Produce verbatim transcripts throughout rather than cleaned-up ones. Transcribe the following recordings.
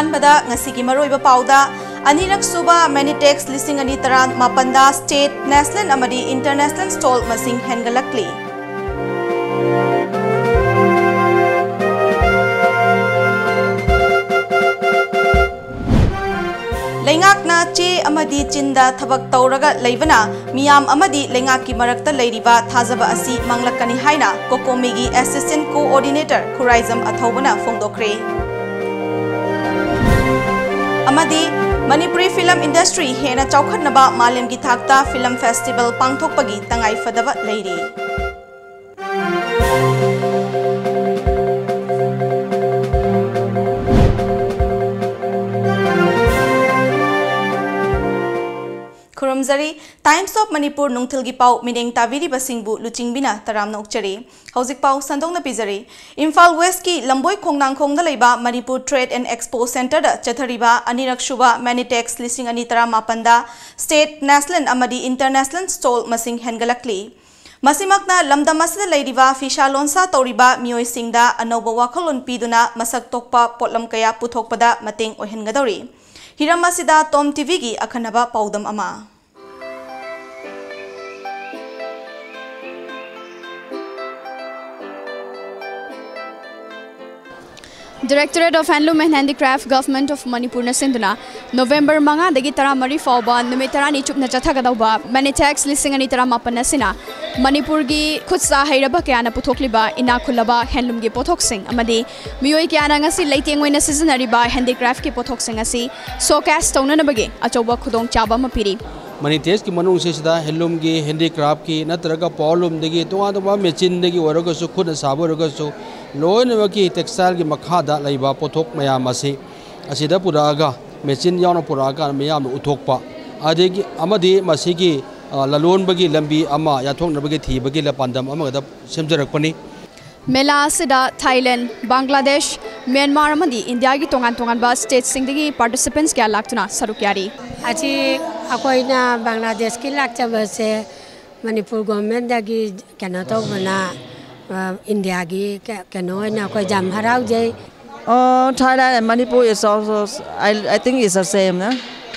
ꯑꯍꯥꯟꯕꯗ ꯉꯁꯤꯒꯤ ꯃꯔꯨꯑꯣꯏꯕ ꯄꯥꯎꯗ, ꯑꯅꯤꯔꯛ ꯁꯨꯕ ꯃꯦꯅꯤꯇꯦꯛꯁ ꯂꯤꯁꯤꯡ ꯑꯅꯤ ꯇꯔꯥ ꯃꯥꯄꯟꯗ state, national ꯑꯃꯗꯤ international stall ꯃꯁꯤꯡ ꯍꯦꯟꯒꯠꯂꯛꯂꯤ꯫ ꯂꯩꯉꯥꯛꯅ ꯆꯦ ꯑꯃꯗꯤ ꯆꯤꯟꯗ ꯊꯕꯛ ꯇꯧꯔꯒ ꯂꯩꯕꯅ ꯃꯤꯌꯥꯝ ꯑꯃꯗꯤ ꯂꯩꯉꯥꯛꯀꯤ ꯃꯔꯛꯇ ꯂꯩꯔꯤꯕ ꯊꯥꯖꯕ ꯑꯁꯤ ꯃꯥꯡꯂꯛꯀꯅꯤ ꯍꯥꯏꯅ ꯀꯣꯀꯣꯃꯤꯒꯤ assistant coordinator ꯈꯨꯔꯥꯏꯖꯝ ꯑꯊꯧꯕꯅ ꯐꯣꯡꯗꯣꯛꯈ꯭ꯔꯦ꯫ ꯑꯃꯗꯤ ꯃꯅꯤꯄꯨꯔꯤ film industry ꯍꯦꯟꯅ ꯆꯥꯎꯈꯠꯅꯕ ꯃꯥꯂꯦꯝꯒꯤ ꯊꯥꯛꯇ film festival ꯄꯥꯡꯊꯣꯛꯄꯒꯤ ꯇꯉꯥꯏꯐꯗꯕ ꯂꯩꯔꯤ꯫ ꯈꯨꯔꯨꯝꯖꯔꯤ꯫ Times of Manipur ꯅꯨꯡꯊꯤꯜꯒꯤ ꯄꯥꯎ ꯃꯤꯠꯌꯦꯡ ꯇꯥꯕꯤꯔꯤꯕꯁꯤꯡꯕꯨ ꯂꯨꯆꯤꯡꯕꯤꯅ ꯇꯔꯥꯝꯅ ꯑꯣꯛꯆꯔꯤ꯫ ꯍꯧꯖꯤꯛ ꯄꯥꯎ ꯁꯟꯗꯣꯛꯅ ꯄꯤꯖꯔꯤ꯫ ꯏꯝꯐꯥꯜ Westꯀꯤ ꯂꯝꯕꯣꯏ ꯈꯣꯡꯅꯥꯡꯈꯣꯡꯗ ꯂꯩꯕ ꯃꯅꯤꯄꯨꯔ Trade and Expo Centreꯗ ꯆꯠꯊꯔꯤꯕ ꯑꯅꯤꯔꯛ ꯁꯨꯕ ꯃꯦꯅꯤꯇꯦꯛꯁ ꯂꯤꯁꯤꯡ ꯑꯅꯤ ꯇꯔꯥ ꯃꯥꯄꯟꯗ state, national ꯑꯃꯗꯤ international stall ꯃꯁꯤꯡ ꯍꯦꯟꯒꯠꯂꯛꯂꯤ꯫ ꯃꯁꯤꯃꯛꯅ ꯂꯝꯗꯝ ꯑꯁꯤꯗ ꯂꯩꯔꯤꯕ ꯐꯤꯁꯥ ꯂꯣꯟꯁꯥ ꯇꯧꯔꯤꯕ ꯃꯤꯑꯣꯏꯁꯤꯡꯗ ꯑꯅꯧꯕ ꯋꯥꯈꯜꯂꯣꯟ ꯄꯤꯗꯨꯅ ꯃꯁꯛ ꯊꯣꯛꯄ ꯄꯣꯠꯂꯝ ꯀꯌꯥ ꯄꯨꯊꯣꯛꯄꯗ ꯃꯇꯦꯡ ꯑꯣꯏꯍꯟꯒꯗꯧꯔꯤ꯫ ꯍꯤꯔꯝ ꯑꯁꯤꯗ Tom TVꯒꯤ ꯑꯈꯟꯅꯕ ꯄꯥꯎꯗꯝ ꯑꯃ꯫ Directorate of Handloom and Handicraft, Government of Manipurꯅ ꯁꯤꯟꯗꯨꯅ November ꯃꯉꯥꯗꯒꯤ ꯇꯔꯥꯃꯔꯤ ꯐꯥꯎꯕ ꯅꯨꯃꯤꯠ ꯇꯔꯥꯅꯤ ꯆꯨꯞꯅ ꯆꯠꯊꯒꯗꯧꯕ ꯃꯦꯅꯤꯇꯦꯛꯁ ꯂꯤꯁꯤꯡ ꯑꯅꯤ ꯇꯔꯥꯃꯥꯄꯟ ꯑꯁꯤꯅ ꯃꯅꯤꯄꯨꯔꯒꯤ ꯈꯨꯠ ꯁꯥ ꯍꯩꯔꯕ ꯀꯌꯥꯅ ꯄꯨꯊꯣꯛꯂꯤꯕ ꯏꯅꯥꯛ ꯈꯨꯜꯂꯕ handloomꯒꯤ ꯄꯣꯠꯊꯣꯛꯁꯤꯡ ꯑꯃꯗꯤ ꯃꯤꯑꯣꯏ ꯀꯌꯥꯅ ꯉꯁꯤ ꯂꯩꯇꯦꯡ ꯑꯣꯏꯅ ꯁꯤꯖꯤꯟꯅꯔꯤꯕ handicraftꯀꯤ ꯄꯣꯠꯊꯣꯛꯁꯤꯡ ꯑꯁꯤ showcase ꯇꯧꯅꯅꯕꯒꯤ ꯑꯆꯧꯕ ꯈꯨꯗꯣꯡꯆꯥꯕ ꯑꯃ ꯄꯤꯔꯤ꯫ ꯃꯦꯅꯤꯇꯦꯛꯁꯀꯤ ꯃꯅꯨꯡꯁꯤꯗ handloomꯒꯤ, handicraftꯀꯤ ꯅꯠꯇ꯭ꯔꯒ powerloomꯗꯒꯤ, ꯇꯣꯉꯥꯟ ꯇꯣꯉꯥꯟꯕ machineꯗꯒꯤ ꯑꯣꯏꯔꯒꯁꯨ, ꯈꯨꯠꯅ ꯁꯥꯕ ꯑꯣꯏꯔꯒꯁꯨ, ꯂꯣꯏꯅꯃꯛꯀꯤ textileꯒꯤ ꯃꯈꯥꯗ ꯂꯩꯕ ꯄꯣꯠꯊꯣꯛ ꯃꯌꯥꯝ ꯑꯁꯤ ꯑꯁꯤꯗ ꯄꯨꯔꯛꯑꯒ, machine ꯌꯥꯎꯅ ꯄꯨꯔꯛꯑꯀꯥꯟꯗ ꯃꯤꯌꯥꯝꯗ ꯎꯠꯊꯣꯛꯄ, ꯑꯗꯒꯤ, ꯑꯃꯗꯤ ꯃꯁꯤꯒꯤ, ꯑ, ꯂꯂꯣꯟꯕꯒꯤ ꯂꯝꯕꯤ ꯑꯃ ꯌꯥꯊꯣꯛꯅꯕꯒꯤ ꯊꯤꯕꯒꯤ ꯂ-, ꯄꯥꯟꯗꯝ ꯑꯃꯒꯗ ꯁꯦꯝꯖꯔꯛꯄꯅꯤ꯫ ꯃꯦꯂꯥ ꯑꯁꯤꯗ ꯊꯥꯏꯂꯦꯟ, ꯕꯪꯒ꯭ꯂꯥꯗꯦꯁ, ꯃ꯭ꯌꯥꯟꯃꯥꯔ ꯑꯃꯗꯤ ꯏꯟꯗꯤꯌꯥꯒꯤ ꯇꯣꯉꯥꯟ ꯇꯣꯉꯥꯟꯕ stateꯁꯤꯡꯗꯒꯤ participants ꯀꯌꯥ ꯂꯥꯛꯇꯨꯅ ꯁꯔꯨꯛ ꯌꯥꯔꯤ꯫ ꯑꯁꯤ ꯑꯩꯈꯣꯏꯅ ꯕꯪꯒ꯭ꯂꯥꯗꯦꯁꯀꯤ ꯂꯥꯛꯆꯕꯁꯦ ꯃꯅꯤꯄꯨꯔ governmentꯗꯒꯤ ꯀꯩꯅꯣ ꯇꯧꯕꯅ, ꯑ, ꯏꯟꯗꯤꯌꯥꯒꯤ ꯀ-, ꯀꯩꯅꯣ ꯑꯣꯏꯅ ꯑꯩꯈꯣꯏ ꯌꯥꯝ ꯍꯔꯥꯎꯖꯩ꯫ Oh, Thailand and Manipur is also, I, I think it's the same, no?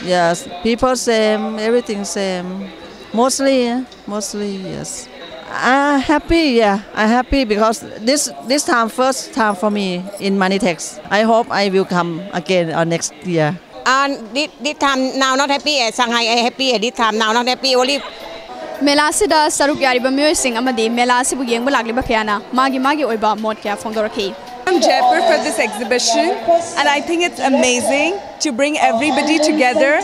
Yes, people same, everything same. Mostly, eh? Mostly, yes. I'm happy, yeah. I'm happy because this this time, first time for me in Manitex. I hope I will come again or next year. And this, this time now not happy, eh, Shanghai, eh, happy, eh, this time now not happy, only ꯃꯦꯂꯥꯁꯤꯗ ꯁꯔꯨꯛ ꯌꯥꯔꯤꯕ ꯃꯤꯑꯣꯏꯁꯤꯡ ꯑꯃꯗꯤ ꯃꯦꯂꯥ ꯑꯁꯤꯕꯨ ꯌꯦꯡꯕ ꯂꯥꯛꯂꯤꯕ ꯀꯌꯥꯅ ꯃꯥꯒꯤ ꯃꯥꯒꯤ ꯑꯣꯏꯕ ꯃꯣꯠ ꯀꯌꯥ ꯐꯣꯡꯗꯣꯔꯛꯈꯤ꯫ From Jaipur for this exhibition, and I think it's amazing to bring everybody together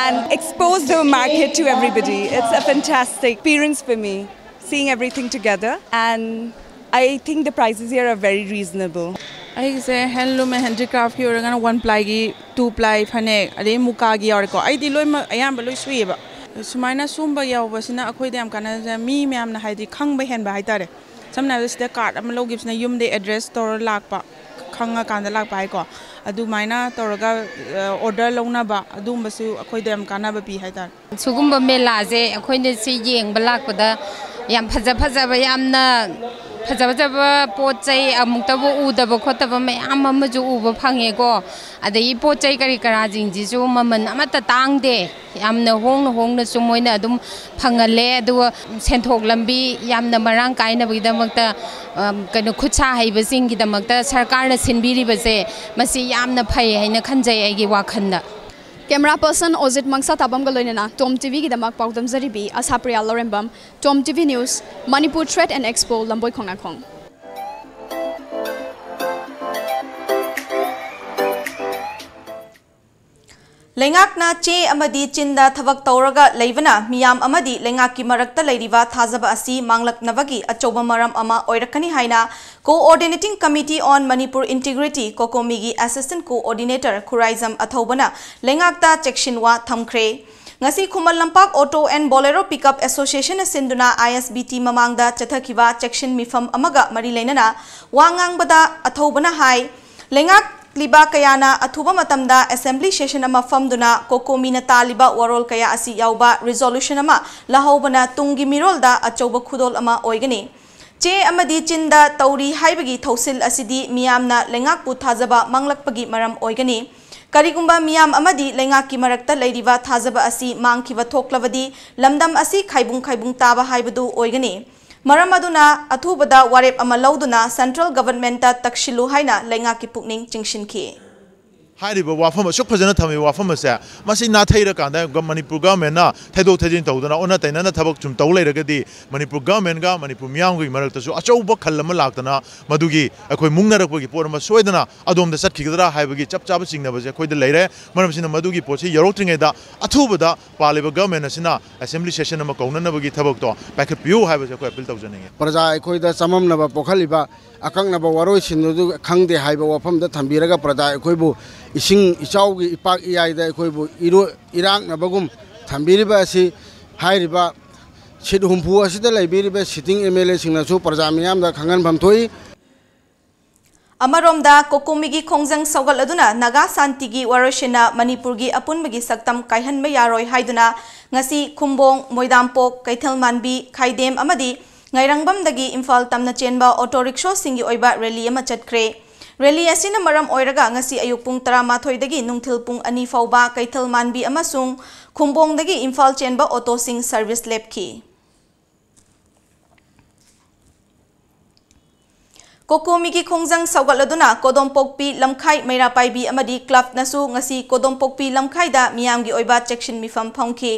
and expose the market to everybody. It's a fantastic experience for me, seeing everything together, and I think the prices here are very reasonable. ꯑꯩꯒꯤꯁꯦ ꯍꯦꯟꯂꯨꯝ and ꯍꯦꯟꯗꯤꯀ꯭ꯔꯥꯐꯀꯤ ꯑꯣꯏꯔꯒꯅ one ꯄ꯭ꯂꯥꯏꯒꯤ, two ply ꯐꯅꯦꯛ, ꯑꯗꯩ ꯃꯨꯀꯥꯒꯤ ꯌꯥꯎꯔꯦꯀꯣ꯫ ꯑꯩꯗꯤ ꯂꯣꯏꯅꯃꯛ ꯑꯌꯥꯝꯕ ꯂꯣꯏ ꯁꯨꯏꯌꯦꯕ꯫ ꯁꯨꯃꯥꯏꯅ ꯁꯨꯝꯕ ꯌꯥꯎꯕꯁꯤꯅ ꯑꯩꯈꯣꯏꯗ ꯌꯥꯝ ꯀꯥꯟꯅꯖꯩ, ꯃꯤ ꯃꯌꯥꯝꯅ ꯍꯥꯏꯗꯤ ꯈꯪꯕ ꯍꯦꯟꯕ ꯍꯥꯏꯇꯥꯔꯦ꯫ ꯁꯝꯅ ꯍꯥꯏꯔꯕꯗ ꯁꯤꯗ ꯀꯥꯔꯠ ꯑꯃ ꯂꯧꯈꯤꯕꯁꯤꯅ ꯌꯨꯝꯗ ꯑꯦꯗ꯭ꯔꯦꯁ ꯇꯧꯔ ꯂꯥꯛꯄ, ꯈꯪꯉꯀꯥꯟꯗ ꯂꯥꯛꯄ ꯍꯥꯏꯀꯣ꯫ ꯑꯗꯨꯃꯥꯏꯅ ꯇꯧꯔꯒ ꯑꯣꯔꯗꯔ ꯂꯧꯅꯕ, ꯑꯗꯨꯒꯨꯝꯕꯁꯨ ꯑꯩꯈꯣꯏꯗ ꯌꯥꯝ ꯀꯥꯟꯅꯕ ꯄꯤ ꯍꯥꯏꯇꯥꯔꯦ꯫ ꯁꯤꯒꯨꯝꯕ ꯃꯦꯂꯥꯁꯦ ꯑꯩꯈꯣꯏꯅ ꯁꯤ ꯌꯦꯡꯕ ꯂꯥꯛꯄꯗ ꯌꯥꯝ ꯐꯖ ꯐꯖꯕ, ꯌꯥꯝꯅ ꯐꯖ ꯐꯖꯕ ꯄꯣꯠ ꯆꯩ ꯑꯃꯨꯛꯇꯕꯨ ꯎꯗꯕ ꯈꯣꯠꯇꯕ ꯃꯌꯥꯝ ꯑꯃꯁꯨ ꯎꯕ ꯐꯪꯉꯦꯀꯣ꯫ ꯑꯗꯒꯤ ꯄꯣꯠ ꯆꯩ ꯀꯔꯤ ꯀꯔꯥꯁꯤꯡꯁꯤꯁꯨ ꯃꯃꯜ ꯑꯃꯠꯇ ꯇꯥꯡꯗꯦ, ꯌꯥꯝꯅ ꯍꯣꯡꯅ ꯍꯣꯡꯅꯁꯨ ꯃꯣꯏꯅ ꯑꯗꯨꯝ ꯐꯪꯍꯜꯂꯦ꯫ ꯑꯗꯨꯒ ꯁꯦꯟꯊꯣꯛ ꯂꯝꯕꯤ ꯌꯥꯝꯅ ꯃꯔꯥꯡ ꯀꯥꯏꯅꯕꯒꯤꯗꯃꯛꯇ, ꯑ, ꯀꯩꯅꯣ, ꯈꯨꯠꯁꯥ ꯍꯩꯕꯁꯤꯡꯒꯤꯗꯃꯛꯇ ꯁꯔꯀꯥꯔꯅ ꯁꯤꯟꯕꯤꯔꯤꯕꯁꯦ ꯃꯁꯤ ꯌꯥꯝꯅ ꯐꯩ ꯍꯥꯏꯅ ꯈꯟꯖꯩ ꯑꯩꯒꯤ ꯋꯥꯈꯜꯗ꯫ ꯀꯦꯃꯦꯔꯥ ꯄꯔꯁꯟ ꯑꯣꯖꯤꯠ ꯃꯪꯁꯥ ꯇꯥꯕꯝꯒ ꯂꯣꯏꯅꯅ ꯇꯣꯝ ꯇꯤꯚꯤꯒꯤꯗꯃꯛ ꯄꯥꯎꯗꯝꯖꯔꯤꯕꯤ ꯑꯁꯥꯄ꯭ꯔꯤꯌꯥ ꯂꯧꯔꯦꯝꯕꯝ, Tom TV news, Manipur trade and expo, Lamboi Khongnangkhong. ꯂꯩꯉꯥꯛꯅ ꯆꯦ ꯑꯃꯗꯤ ꯆꯤꯟꯗ ꯊꯕꯛ ꯇꯧꯔꯒ ꯂꯩꯕꯅ ꯃꯤꯌꯥꯝ ꯑꯃꯗꯤ ꯂꯩꯉꯥꯛꯀꯤ ꯃꯔꯛꯇ ꯂꯩꯔꯤꯕ ꯊꯥꯖꯕ ꯑꯁꯤ ꯃꯥꯡꯂꯛꯅꯕꯒꯤ ꯑꯆꯧꯕ ꯃꯔꯝ ꯑꯃ ꯑꯣꯏꯔꯛꯀꯅꯤ ꯍꯥꯏꯅ Coordinating Committee on Manipur Integrity, ꯀꯣꯀꯣꯃꯤꯒꯤ Assistant Coordinator Khuraijam ꯑꯊꯧꯕꯅ ꯂꯩꯉꯥꯛꯇ ꯆꯦꯛꯁꯤꯟꯋꯥ ꯊꯝꯈ꯭ꯔꯦ꯫ ꯉꯁꯤ Khuman Lampak Auto and Bolero Pickup Associationꯅ ꯁꯤꯟꯗꯨꯅ I S B T ꯃꯃꯥꯡꯗ ꯆꯠꯊꯈꯤꯕ ꯆꯦꯛꯁꯤꯟ ꯃꯤꯐꯝ ꯑꯃꯒ ꯃꯔꯤ ꯂꯩꯅꯅ ꯋꯥ ꯉꯥꯡꯕꯗ ꯑꯊꯧꯕꯅ ꯍꯥꯏ, ꯂꯩꯉꯥꯛꯂꯤꯕ ꯀꯌꯥꯅ ꯑꯊꯨꯕ ꯃꯇꯝꯗ assembly session ꯑꯃ ꯐꯝꯗꯨꯅ ꯀꯣꯀꯣꯃꯤꯅ ꯇꯥꯜꯂꯤꯕ ꯋꯥꯔꯣꯜ ꯀꯌꯥ ꯑꯁꯤ ꯌꯥꯎꯕ resolution ꯑꯃ ꯂꯧꯍꯧꯕꯅ ꯇꯨꯡꯒꯤ ꯃꯤꯔꯣꯜꯗ ꯑꯆꯧꯕ ꯈꯨꯗꯣꯜ ꯑꯃ ꯑꯣꯏꯒꯅꯤ꯫ ꯆꯦ ꯑꯃꯗꯤ ꯆꯤꯟꯗ ꯇꯧꯔꯤ ꯍꯥꯏꯕꯒꯤ ꯊꯧꯁꯤꯜ ꯑꯁꯤꯗꯤ ꯃꯤꯌꯥꯝꯅ ꯂꯩꯉꯥꯛꯄꯨ ꯊꯥꯖꯕ ꯃꯥꯡꯂꯛꯄꯒꯤ ꯃꯔꯝ ꯑꯣꯏꯒꯅꯤ꯫ ꯀꯔꯤꯒꯨꯝꯕ ꯃꯤꯌꯥꯝ ꯑꯃꯗꯤ ꯂꯩꯉꯥꯛꯀꯤ ꯃꯔꯛꯇ ꯂꯩꯔꯤꯕ ꯊꯥꯖꯕ ꯑꯁꯤ ꯃꯥꯡꯈꯤꯕ ꯊꯣꯛꯂꯕꯗꯤ ꯂꯝꯗꯝ ꯑꯁꯤ ꯈꯥꯏꯕꯨꯡ ꯈꯥꯏꯕꯨꯡ ꯇꯥꯕ ꯍꯥꯏꯕꯗꯨ ꯑꯣꯏꯒꯅꯤ꯫ ꯃꯔꯝ ꯑꯗꯨꯅ ꯑꯊꯨꯕꯗ ꯋꯥꯔꯦꯞ ꯑꯃ ꯂꯧꯗꯨꯅ central governmentꯇ ꯇꯛꯁꯤꯜꯂꯨ ꯍꯥꯏꯅ ꯂꯩꯉꯥꯛꯀꯤ ꯄꯨꯛꯅꯤꯡ ꯆꯤꯡꯁꯤꯟꯈꯤ꯫ ꯍꯥꯏꯔꯤꯕ ꯋꯥꯐꯝ, ꯑꯁꯨꯛ ꯐꯖꯅ ꯊꯝꯃꯤꯕ ꯋꯥꯐꯝ ꯑꯁꯦ, ꯃꯁꯤ ꯅꯥꯊꯩꯔꯀꯥꯟꯗ ꯒ-, ꯃꯅꯤꯄꯨꯔ governmentꯅ ꯊꯩꯗꯣꯛ ꯊꯩꯖꯤꯟ ꯇꯧꯗꯅ, ꯑꯣꯟꯅ ꯇꯩꯅꯅ ꯊꯕꯛ ꯁꯨꯝ ꯇꯧ ꯂꯩꯔꯒꯗꯤ, ꯃꯅꯤꯄꯨꯔ governmentꯒ ꯃꯅꯤꯄꯨꯔ ꯃꯤꯌꯥꯝꯒꯤ ꯃꯔꯛꯇꯁꯨ ꯑꯆꯧꯕ ꯈꯜ ꯑꯃ ꯂꯥꯛꯇꯅ, ꯃꯗꯨꯒꯤ ꯑꯩꯈꯣꯏ ꯃꯨꯛꯅꯔꯛꯄꯒꯤ ꯄꯣꯠ ꯑꯃ ꯁꯣꯏꯗꯅ ꯑꯗꯣꯝꯗ ꯆꯠꯈꯤꯒꯗ꯭ꯔꯥ ꯍꯥꯏꯕꯒꯤ ꯆꯞ ꯆꯥꯕ ꯆꯤꯡꯅꯕꯁꯦ ꯑꯩꯈꯣꯏꯗ ꯂꯩꯔꯦ꯫ ꯃꯔꯝ ꯑꯁꯤꯅ, ꯃꯗꯨꯒꯤ ꯄꯣꯠꯁꯤ ꯌꯧꯔꯛꯇ꯭ꯔꯤꯉꯩꯗ ꯑꯊꯨꯕꯗ ꯄꯥꯜꯂꯤꯕ government ꯑꯁꯤꯅ assembly session ꯑꯃ ꯀꯧꯅꯅꯕꯒꯤ ꯊꯕꯛꯇꯣ ꯄꯥꯏꯈꯠꯄꯤꯌꯨ ꯍꯥꯏꯕꯁꯦ ꯑꯩꯈꯣꯏ appeal ꯇꯧꯖꯅꯤꯡꯉꯤ꯫ ꯄ꯭ꯔꯖꯥ ꯑꯩꯈꯣꯏꯗ ꯆꯃꯝꯅꯕ ꯄꯣꯛꯍꯜꯂꯤꯕ ꯑꯀꯛꯅꯕ ꯋꯥꯔꯣꯏꯁꯤꯟ ꯑꯗꯨ ꯈꯪꯗꯦ ꯍꯥꯏꯕ ꯋꯥꯐꯝꯗ ꯊꯝꯕꯤꯔꯒ, ꯄ꯭ꯔꯖꯥ ꯑꯩꯈꯣꯏꯕꯨ ꯏꯁꯤꯡ ꯏꯆꯥꯎꯒꯤ ꯏꯄꯥꯛ ꯏꯌꯥꯏꯗ ꯑꯩꯈꯣꯏꯕꯨ ꯏꯔꯣ-, ꯏꯔꯥꯛꯅꯕꯒꯨꯝ ꯊꯝꯕꯤꯔꯤꯕ ꯑꯁꯤ, ꯍꯥꯏꯔꯤꯕ seat ꯍꯨꯝꯐꯨ ꯑꯁꯤꯗ ꯂꯩꯕꯤꯔꯤꯕ sitting MLAꯁꯤꯡꯅꯁꯨ ꯄ꯭ꯔꯖꯥ ꯃꯤꯌꯥꯝꯗ ꯈꯪꯍꯟꯐꯝ ꯊꯣꯛꯏ꯫ ꯑꯃꯔꯣꯝꯗ, ꯀꯣꯀꯣꯃꯤꯒꯤ ꯈꯣꯡꯖꯪ ꯁꯧꯒꯠꯂꯗꯨꯅ ꯅꯥꯒꯥ ꯁꯥꯟꯇꯤꯒꯤ ꯋꯥꯔꯣꯏꯁꯤꯟꯅ ꯃꯅꯤꯄꯨꯔꯒꯤ ꯑꯄꯨꯟꯕꯒꯤ ꯁꯛꯇꯝ ꯀꯥꯏꯍꯟꯕ ꯌꯥꯔꯣꯏ ꯍꯥꯏꯗꯨꯅ ꯉꯁꯤ ꯈꯨꯝꯕꯣꯡ, ꯃꯣꯏꯗꯥꯝꯄꯣꯛ, ꯀꯩꯊꯦꯜꯃꯥꯟꯕꯤ, ꯈꯥꯏꯗꯦꯝ ꯑꯃꯗꯤ ꯉꯥꯏꯔꯪꯕꯝꯗꯒꯤ ꯏꯝꯐꯥꯜ ꯇꯝꯅ ꯆꯦꯟꯕ auto rickshaw ꯁꯤꯡꯒꯤ ꯑꯣꯏꯕ rally ꯑꯃ ꯆꯠꯈ꯭ꯔꯦ꯫ Rally ꯑꯁꯤꯅ ꯃꯔꯝ ꯑꯣꯏꯔꯒ ꯉꯁꯤ ꯑꯌꯨꯛ ꯄꯨꯡ ꯇꯔꯥꯃꯥꯊꯣꯏꯗꯒꯤ ꯅꯨꯡꯊꯤꯜ ꯄꯨꯡ ꯑꯅꯤ ꯐꯥꯎꯕ ꯀꯩꯊꯦꯜꯃꯥꯟꯕꯤ ꯑꯃꯁꯨꯡ ꯈꯨꯝꯕꯣꯡꯗꯒꯤ ꯏꯝꯐꯥꯜ ꯆꯦꯟꯕ autoꯁꯤꯡ service ꯂꯦꯞꯈꯤ꯫ ꯀꯣꯀꯣꯃꯤꯒꯤ ꯈꯣꯡꯖꯪ ꯁꯧꯒꯠꯂꯗꯨꯅ ꯀꯣꯗꯣꯝꯄꯣꯛꯄꯤ ꯂꯝꯈꯥꯏ ꯃꯩꯔꯥ ꯄꯥꯏꯕꯤ ꯑꯃꯗꯤ clubꯅꯁꯨ ꯉꯁꯤ ꯀꯣꯗꯣꯝꯄꯣꯛꯄꯤ ꯂꯝꯈꯥꯏꯗ ꯃꯤꯌꯥꯝꯒꯤ ꯑꯣꯏꯕ ꯆꯦꯛꯁꯤꯟ ꯃꯤꯐꯝ ꯐꯝꯈꯤ꯫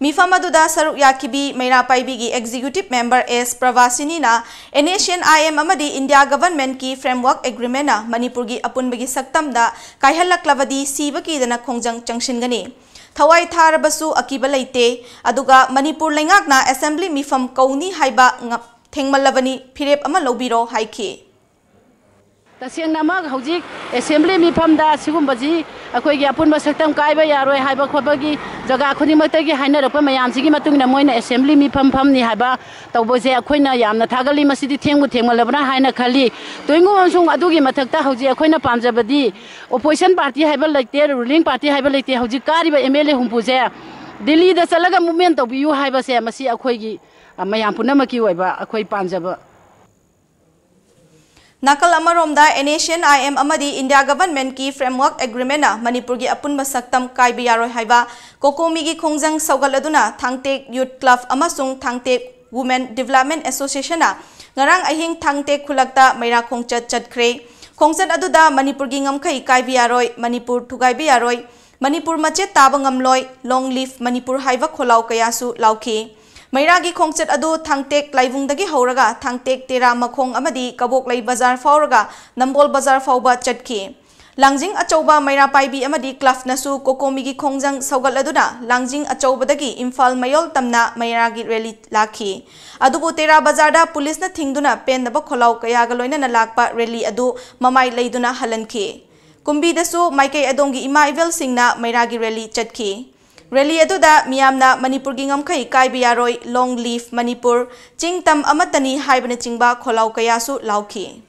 ꯃꯤꯐꯝ ꯑꯗꯨꯗ ꯁꯔꯨꯛ ꯌꯥꯈꯤꯕꯤ ꯃꯩꯔꯥ ꯄꯥꯏꯕꯤꯒꯤ executive member ꯑꯦꯁ ꯄ꯭ꯔꯚꯥꯁꯤꯅꯤꯅ NSCN-IM ꯑꯃꯗꯤ India governmentꯀꯤ framework agreementꯅ ꯃꯅꯤꯄꯨꯔꯒꯤ ꯑꯄꯨꯟꯕꯒꯤ ꯁꯛꯇꯝꯗ ꯀꯥꯏꯍꯜꯂꯛꯂꯕꯗꯤ ꯁꯤꯕ ꯀꯤꯗꯅ ꯈꯣꯡꯖꯪ ꯆꯪꯁꯤꯟꯒꯅꯤ꯫ ꯊꯋꯥꯏ ꯊꯥꯔꯕꯁꯨ ꯑꯀꯤꯕ ꯂꯩꯇꯦ꯫ ꯑꯗꯨꯒ ꯃꯅꯤꯄꯨꯔ ꯂꯩꯉꯥꯛꯅ assembly ꯃꯤꯐꯝ ꯀꯧꯅꯤ ꯍꯥꯏꯕ ꯉ-, ꯊꯦꯡꯃꯜꯂꯕꯅꯤ, ꯐꯤꯔꯦꯞ ꯑꯃ ꯂꯧꯕꯤꯔꯣ ꯍꯥꯏꯈꯤ꯫ ꯇꯁꯦꯡꯅꯃꯛ ꯍꯧꯖꯤꯛ assembly ꯃꯤꯐꯝꯗ ꯑꯁꯤꯒꯨꯝꯕꯁꯤ ꯑꯩꯈꯣꯏꯒꯤ ꯑꯄꯨꯟꯕ ꯁꯛꯇꯝ ꯀꯥꯏꯕ ꯌꯥꯔꯣꯏ ꯍꯥꯏꯕ ꯈꯣꯠꯄꯒꯤ ꯖꯒꯥ ꯈꯨꯗꯤꯡꯃꯛꯇꯒꯤ ꯍꯥꯏꯅꯔꯛꯄ ꯃꯌꯥꯝꯁꯤꯒꯤ ꯃꯇꯨꯡ ꯏꯟꯅ ꯃꯣꯏꯅ assembly ꯃꯤꯐꯝ ꯐꯝꯅꯤ ꯍꯥꯏꯕ ꯇꯧꯕꯁꯦ ꯑꯩꯈꯣꯏꯅ ꯌꯥꯝꯅ ꯊꯥꯒꯠꯂꯤ꯫ ꯃꯁꯤꯗꯤ ꯊꯦꯡꯕꯨ ꯊꯦꯡꯃꯜꯂꯕ꯭ꯔꯥ ꯍꯥꯏꯅ ꯈꯜꯂꯤ꯫ ꯇꯣꯏꯒꯨꯝ ꯑꯃꯁꯨꯡ ꯑꯗꯨꯒꯤ ꯃꯊꯛꯇ ꯍꯧꯖꯤꯛ ꯑꯩꯈꯣꯏꯅ ꯄꯥꯝꯖꯕꯗꯤ opposition party ꯍꯥꯏꯕ ꯂꯩꯇꯦ, ruling party ꯍꯥꯏꯕ ꯂꯩꯇꯦ꯫ ꯍꯧꯖꯤꯛ ꯀꯥꯔꯤꯕ MLA ꯍꯨꯝꯐꯨꯁꯦ ꯗꯤꯜꯂꯤꯗ ꯆꯠꯂꯒ movement ꯇꯧꯕꯤꯌꯨ ꯍꯥꯏꯕꯁꯦ ꯃꯁꯤ ꯑꯩꯈꯣꯏꯒꯤ, ꯑ, ꯃꯌꯥꯝ ꯄꯨꯝꯅꯃꯛꯀꯤ ꯑꯣꯏꯕ ꯑꯩꯈꯣꯏ ꯄꯥꯝꯖꯕ ꯅꯥꯀꯜ ꯑꯃꯔꯣꯝꯗ, NSCN-IM ꯑꯃꯗꯤ India Government-ꯀꯤ Framework Agreement-ꯅ ꯃꯅꯤꯄꯨꯔꯒꯤ ꯑꯄꯨꯟꯕ ꯁꯛꯇꯝ ꯀꯥꯏꯕ ꯌꯥꯔꯣꯏ ꯍꯥꯏꯕ ꯀꯣꯀꯣꯃꯤꯒꯤ ꯈꯣꯡꯖꯪ ꯁꯧꯒꯠꯂꯗꯨꯅ ꯊꯥꯡꯇꯦꯛ Youth Club ꯑꯃꯁꯨꯡ ꯊꯥꯡꯇꯦꯛ Women Development Association-ꯅ ꯉꯔꯥꯡ ꯑꯍꯤꯡ ꯊꯥꯡꯇꯦꯛ ꯈꯨꯜꯂꯛꯇ ꯃꯩꯔꯥ ꯈꯣꯡꯆꯠ ꯆꯠꯈ꯭ꯔꯦ꯫ ꯈꯣꯡꯆꯠ ꯑꯗꯨꯗ ꯃꯅꯤꯄꯨꯔꯒꯤ ꯉꯝꯈꯩ ꯀꯥꯏꯕ ꯌꯥꯔꯣꯏ, ꯃꯅꯤꯄꯨꯔ ꯊꯨꯒꯥꯏꯕ ꯌꯥꯔꯣꯏ, ꯃꯅꯤꯄꯨꯔ ꯃꯆꯦꯠ ꯇꯥꯕ ꯉꯝꯂꯣꯏ, Long Live Manipur ꯍꯥꯏꯕ ꯈꯣꯜꯂꯥꯎ ꯀꯌꯥꯁꯨ ꯂꯥꯎꯈꯤ꯫ ꯃꯩꯔꯥꯒꯤ ꯈꯣꯡꯆꯠ ꯑꯗꯨ ꯊꯥꯡꯇꯦꯛ ꯂꯥꯏꯕꯨꯡꯗꯒꯤ ꯍꯧꯔꯒ ꯊꯥꯡꯇꯦꯛ ꯇꯦꯔꯥ ꯃꯈꯣꯡ ꯑꯃꯗꯤ ꯀꯕꯣꯛꯂꯩ ꯕꯖꯥꯔ ꯐꯥꯎꯔꯒ ꯅꯝꯕꯣꯜ ꯕꯖꯥꯔ ꯐꯥꯎꯕ ꯆꯠꯈꯤ꯫ ꯂꯥꯡꯖꯤꯡ ꯑꯆꯧꯕ ꯃꯩꯔꯥ ꯄꯥꯏꯕꯤ ꯑꯃꯗꯤ club-ꯅꯁꯨ ꯀꯣꯀꯣꯃꯤꯒꯤ ꯈꯣꯡꯖꯪ ꯁꯧꯒꯠꯂꯗꯨꯅ ꯂꯥꯡꯖꯤꯡ ꯑꯆꯧꯕꯗꯒꯤ ꯏꯝꯐꯥꯜ ꯃꯌꯣꯜ ꯇꯝꯅ ꯃꯩꯔꯥꯒꯤ rally ꯂꯥꯛꯈꯤ꯫ ꯑꯗꯨꯕꯨ ꯇꯦꯔꯥ ꯕꯖꯥꯔꯗ ꯄꯨꯂꯤꯁꯅ ꯊꯤꯡꯗꯨꯅ ꯄꯦꯟꯗꯕ ꯈꯣꯜꯂꯥꯎ ꯀꯌꯥꯒ ꯂꯣꯏꯅꯅ ꯂꯥꯛꯄ rally ꯑꯗꯨ ꯃꯃꯥꯏ ꯂꯩꯗꯨꯅ ꯍꯜꯍꯟꯈꯤ꯫ ꯀꯨꯝꯕꯤꯗꯁꯨ ꯃꯥꯏꯀꯩ ꯑꯗꯣꯝꯒꯤ ꯏꯃꯥ ꯏꯕꯦꯜꯁꯤꯡꯅ ꯃꯩꯔꯥꯒꯤ rally ꯆꯠꯈꯤ꯫ Rally ꯑꯗꯨꯗ ꯃꯤꯌꯥꯝꯅ "ꯃꯅꯤꯄꯨꯔꯒꯤ ꯉꯝꯈꯩ ꯀꯥꯏꯕ ꯌꯥꯔꯣꯏ", "Long Live Manipur", "ꯆꯤꯡ ꯇꯝ ꯑꯃꯠꯇꯅꯤ" ꯍꯥꯏꯕꯅꯆꯤꯡꯕ ꯈꯣꯜꯂꯥꯎ ꯀꯌꯥꯁꯨ ꯂꯥꯎꯈꯤ꯫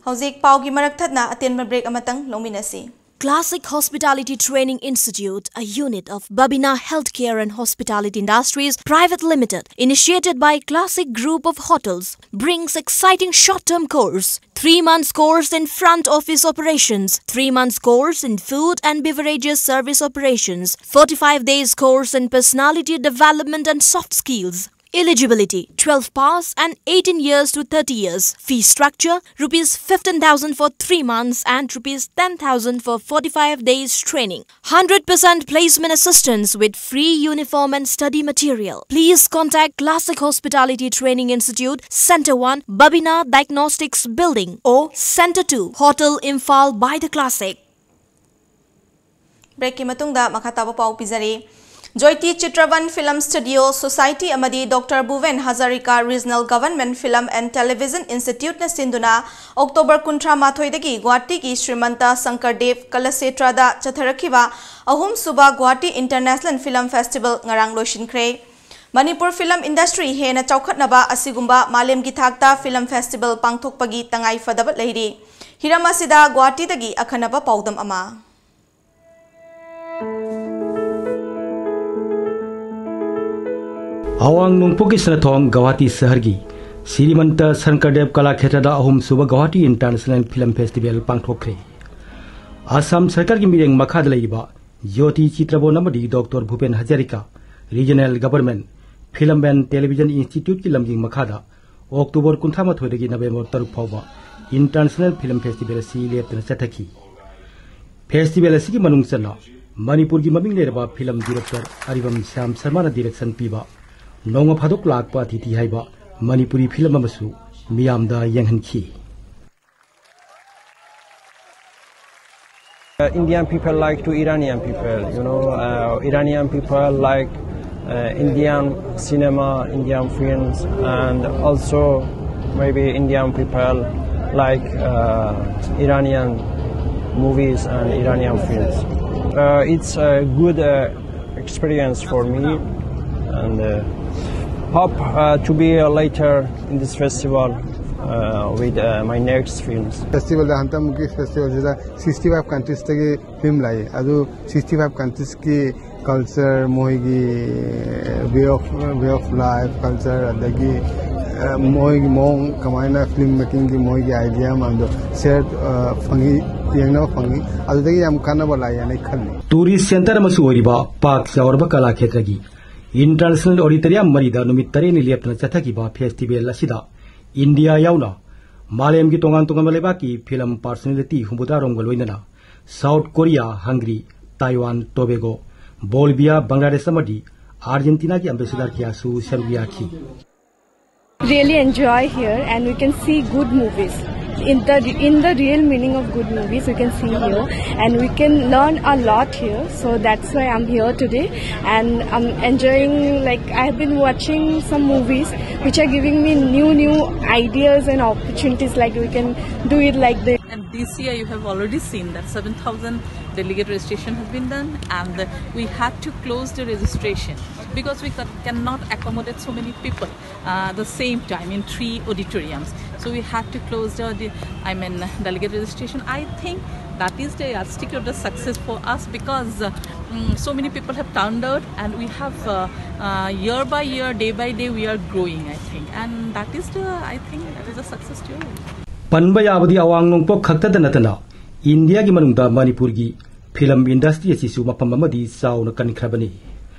ꯍꯧꯖꯤꯛ ꯄꯥꯎꯒꯤ ꯃꯔꯛ ꯊꯠꯅ ꯑꯇꯦꯟꯕ break ꯑꯃꯇꯪ ꯂꯧꯃꯤꯟꯅꯁꯤ꯫ Classic Hospitality Training Institute, a unit of Babina Healthcare and Hospitality Industries Private Limited, initiated by Classic Group of Hotels, brings exciting short-term course, three months course in front office operations, three months course in food and beverages service operations, forty-five days course in personality development and soft skills. Eligibility: twelve pass and eighteen years to thirty years. Fee structure: rupees fifteen thousand for three months and rupees ten thousand for forty-five days training. Hundred percent placement assistance with free uniform and study material. Please contact Classic Hospitality Training Institute, Center one, Babina Diagnostics Building, or Center two, Hotel Imphal by the Classic. Break-ꯀꯤ ꯃꯇꯨꯡꯗ ꯃꯈꯥ ꯇꯥꯕ ꯄꯥꯎ ꯄꯤꯖꯔꯤ꯫ ꯖꯣꯏꯇꯤ ꯆꯤꯇ꯭ꯔꯕꯟ Film Studio Society ꯑꯃꯗꯤ Doctor Bhupen Hazarika Regional Government Film and Television Institute-ꯅ ꯁꯤꯟꯗꯨꯅ October ꯀꯨꯟꯊ꯭ꯔꯥ ꯃꯥꯊꯣꯏꯗꯒꯤ ꯒꯨꯋꯥꯍꯥꯇꯤꯒꯤ ꯁ꯭ꯔꯤꯃꯟꯇ ꯁꯪꯀꯔꯗꯦꯕ ꯀꯂꯥꯁꯦꯇ꯭ꯔꯥꯗ ꯆꯠꯊꯔꯛꯈꯤꯕ ꯑꯍꯨꯝꯁꯨꯕ Guwahati International Film Festival ꯉꯔꯥꯡ ꯂꯣꯏꯁꯤꯟꯈ꯭ꯔꯦ꯫ ꯃꯅꯤꯄꯨꯔ film industry ꯍꯦꯟꯅ ꯆꯥꯎꯈꯠꯅꯕ ꯑꯁꯤꯒꯨꯝꯕ ꯃꯥꯂꯦꯝꯒꯤ ꯊꯥꯛꯇ film festival ꯄꯥꯡꯊꯣꯛꯄꯒꯤ ꯇꯉꯥꯏ ꯐꯗꯕ ꯂꯩꯔꯤ꯫ ꯍꯤꯔꯝ ꯑꯁꯤꯗ ꯒꯨꯋꯥꯍꯥꯇꯤꯗꯒꯤ ꯑꯈꯟꯅꯕ ꯄꯥꯎꯗꯝ ꯑꯃ꯫ ꯑꯋꯥꯡ ꯅꯣꯡꯄꯣꯛꯀꯤ ꯁꯅꯥꯊꯣꯡ ꯒꯧꯍꯥꯇꯤ ꯁꯍꯔꯒꯤ ꯁ꯭ꯔꯤꯃꯟꯇ ꯁꯪꯀꯔꯗꯦꯕ ꯀꯂꯥ ꯈꯦꯇ꯭ꯔꯗ ꯑꯍꯨꯝꯁꯨꯕ ꯒꯧꯍꯥꯇꯤ ꯏꯟꯇꯔꯅꯦꯁꯅꯦꯜ ꯐꯤꯂꯝ ꯐꯦꯁꯇꯤꯚꯦꯜ ꯄꯥꯡꯊꯣꯛꯈ꯭ꯔꯦ꯫ ꯑꯁꯥꯝ ꯁꯔꯀꯥꯔꯒꯤ ꯃꯤꯠꯌꯦꯡ ꯃꯈꯥꯗ ꯂꯩꯔꯤꯕ ꯖ꯭ꯌꯣꯇꯤ ꯆꯤꯇ꯭ꯔꯕꯣꯟ ꯑꯃꯗꯤ doctor Bhupen Hazarika regional government film and television ꯏꯟꯁꯇꯤꯇ꯭ꯌꯨꯠꯀꯤ ꯂꯝꯖꯤꯡ ꯃꯈꯥꯗ ꯑꯣꯛꯇꯣꯕꯔ ꯀꯨꯟꯊ꯭ꯔꯥ ꯃꯥꯊꯣꯏꯗꯒꯤ ꯅꯕꯦꯝꯕꯔ ꯇꯔꯨꯛ ꯐꯥꯎꯕ ꯏꯟꯇꯔꯅꯦꯁꯅꯦꯜ ꯐꯤꯂꯝ ꯐꯦꯁꯇꯤꯚꯦꯜ ꯑꯁꯤ ꯂꯦꯞꯇꯅ ꯆꯠꯊꯈꯤ꯫ ꯐꯦꯁꯇꯤꯚꯦꯜ ꯑꯁꯤꯒꯤ ꯃꯅꯨꯡ ꯆꯟꯅ ꯃꯅꯤꯄꯨꯔꯒꯤ ꯃꯃꯤꯡ ꯂꯩꯔꯕ ꯐꯤꯂꯝ ꯗꯤꯔꯦꯛꯇꯔ ꯑꯔꯤꯕꯝ ꯁ꯭ꯌꯥꯝ ꯁꯔꯃꯅ ꯗꯤꯔꯦꯛꯁꯟ ꯄꯤꯕ ꯅꯣꯡꯃ ꯐꯥꯗꯣꯛ ꯂꯥꯛꯄ ꯑꯇꯤꯊꯤ ꯍꯥꯏꯕ ꯃꯅꯤꯄꯨꯔꯤ ꯐꯤꯂꯝ ꯑꯃꯁꯨ ꯃꯤꯌꯥꯝꯗ ꯌꯦꯡꯍꯟꯈꯤ꯫ Uh, Indian people like to Iranian people, you know, uh, Iranian people like uh, Indian cinema, Indian films, and also maybe Indian people like uh, Iranian movies and Iranian films. Uh, it's a good uh, experience for me, and uh, hope uh, to be uh, later in this festival uh, with uh, my next films. ꯐꯦꯁꯇꯤꯚꯦꯜꯗ ꯍꯟꯗꯛꯃꯨꯛꯀꯤ ꯐꯦꯁꯇꯤꯚꯦꯜꯁꯤꯗ sixty five ꯀꯟꯇ꯭ꯔꯤꯁꯇꯒꯤ film ꯂꯥꯛꯏ꯫ ꯑꯗꯨ sixty five ꯀꯟꯇ꯭ꯔꯤꯁꯀꯤ culture, ꯃꯣꯏꯒꯤ way of way of life, culture, ꯑꯗꯒꯤ ꯃꯣꯏꯒꯤ ꯃꯑꯣꯡ, ꯀꯃꯥꯏꯅ ꯐꯤꯂꯝ ꯃꯦꯀꯤꯡꯒꯤ ꯃꯣꯏꯒꯤ ꯑꯥꯏꯗꯤꯌꯥ ꯃꯌꯥꯝꯗꯣ ꯁꯤꯌꯔ ꯐꯪꯉꯤ, ꯌꯦꯡꯅꯕ ꯐꯪꯉꯤ꯫ ꯑꯗꯨꯗꯒꯤ ꯌꯥꯝ ꯀꯥꯟꯅꯕ ꯂꯥꯛꯏ ꯍꯥꯏꯅ ꯑꯩ ꯈꯜꯂꯤ꯫ ꯇꯨꯔꯤꯁ ꯁꯦꯟꯇꯔ ꯑꯃꯁꯨ ꯑꯣꯏꯔꯤꯕ ꯄꯥꯛ ꯆꯥꯎꯔꯕ ꯀꯂꯥ ꯈꯦꯇ꯭ꯔꯒꯤ ꯏꯟꯇꯔꯅꯦꯁꯅꯦꯜ ꯑꯣꯗꯤꯇꯣꯔꯤꯌꯝ ꯃꯔꯤꯗ ꯅꯨꯃꯤꯠ ꯇꯔꯦꯠꯅꯤ ꯂꯦꯞꯇꯅ ꯆꯠꯊꯈꯤꯕ ꯐꯦꯁꯇꯤꯚꯦꯜ ꯑꯁꯤꯗ ꯏꯟꯗꯤꯌꯥ ꯌꯥꯎꯅ ꯃꯥꯂꯦꯝꯒꯤ ꯇꯣꯉꯥꯟ ꯇꯣꯉꯥꯟꯕ ꯂꯩꯕꯥꯛꯀꯤ ꯐꯤꯂꯝ ꯄꯥꯔꯁꯣꯅꯦꯂꯤꯇꯤ ꯍꯨꯝꯐꯨꯇꯔꯥꯔꯣꯝꯒ ꯂꯣꯏꯅꯅ ꯁꯥꯎꯠ ꯀꯣꯔꯤꯌꯥ, ꯍꯪꯒꯔꯤ, ꯇꯥꯏꯋꯥꯟ, ꯇꯣꯕꯦꯒꯣ, ꯕꯣꯜꯕꯤꯌꯥ, ꯕꯪꯒ꯭ꯂꯥꯗꯦꯁ ꯑꯃꯗꯤ ꯑꯥꯔꯖꯦꯟꯇꯤꯅꯥꯒꯤ ꯑꯦꯝꯕꯦꯁꯦꯗꯔ ꯀꯌꯥꯁꯨ ꯁꯔꯨꯛ ꯌꯥꯈꯤ꯫ Really enjoy here, and we can see good movies. In the in the real meaning of good movies, we can see here, and we can learn a lot here. So that's why I'm here today, and I'm enjoying. Like, I've been watching some movies which are giving me new new ideas and opportunities. Like, we can do it like this. This year, you have already seen that seven thousand delegate registration has been done, and we had to close the registration because we ca- cannot accommodate so many people uh, the same time in three auditoriums. So we had to close the, the I mean, delegate registration. I think that is the yardstick of the success for us because uh, mm, so many people have turned out, and we have uh, uh, year by year, day by day, we are growing. I think, and that is the I think that is a success story. ꯄꯟꯕ ꯌꯥꯕꯗꯤ ꯑꯋꯥꯡ ꯅꯣꯡꯄꯣꯛ ꯈꯛꯇꯗ ꯅꯠꯇꯅ ꯏꯟꯗꯤꯌꯥꯒꯤ ꯃꯅꯨꯡꯗ ꯃꯅꯤꯄꯨꯔꯒꯤ film industry ꯑꯁꯤꯁꯨ ꯃꯐꯝ ꯑꯃꯗꯤ ꯆꯥꯎꯅ ꯀꯟꯈ꯭ꯔꯕꯅꯤ꯫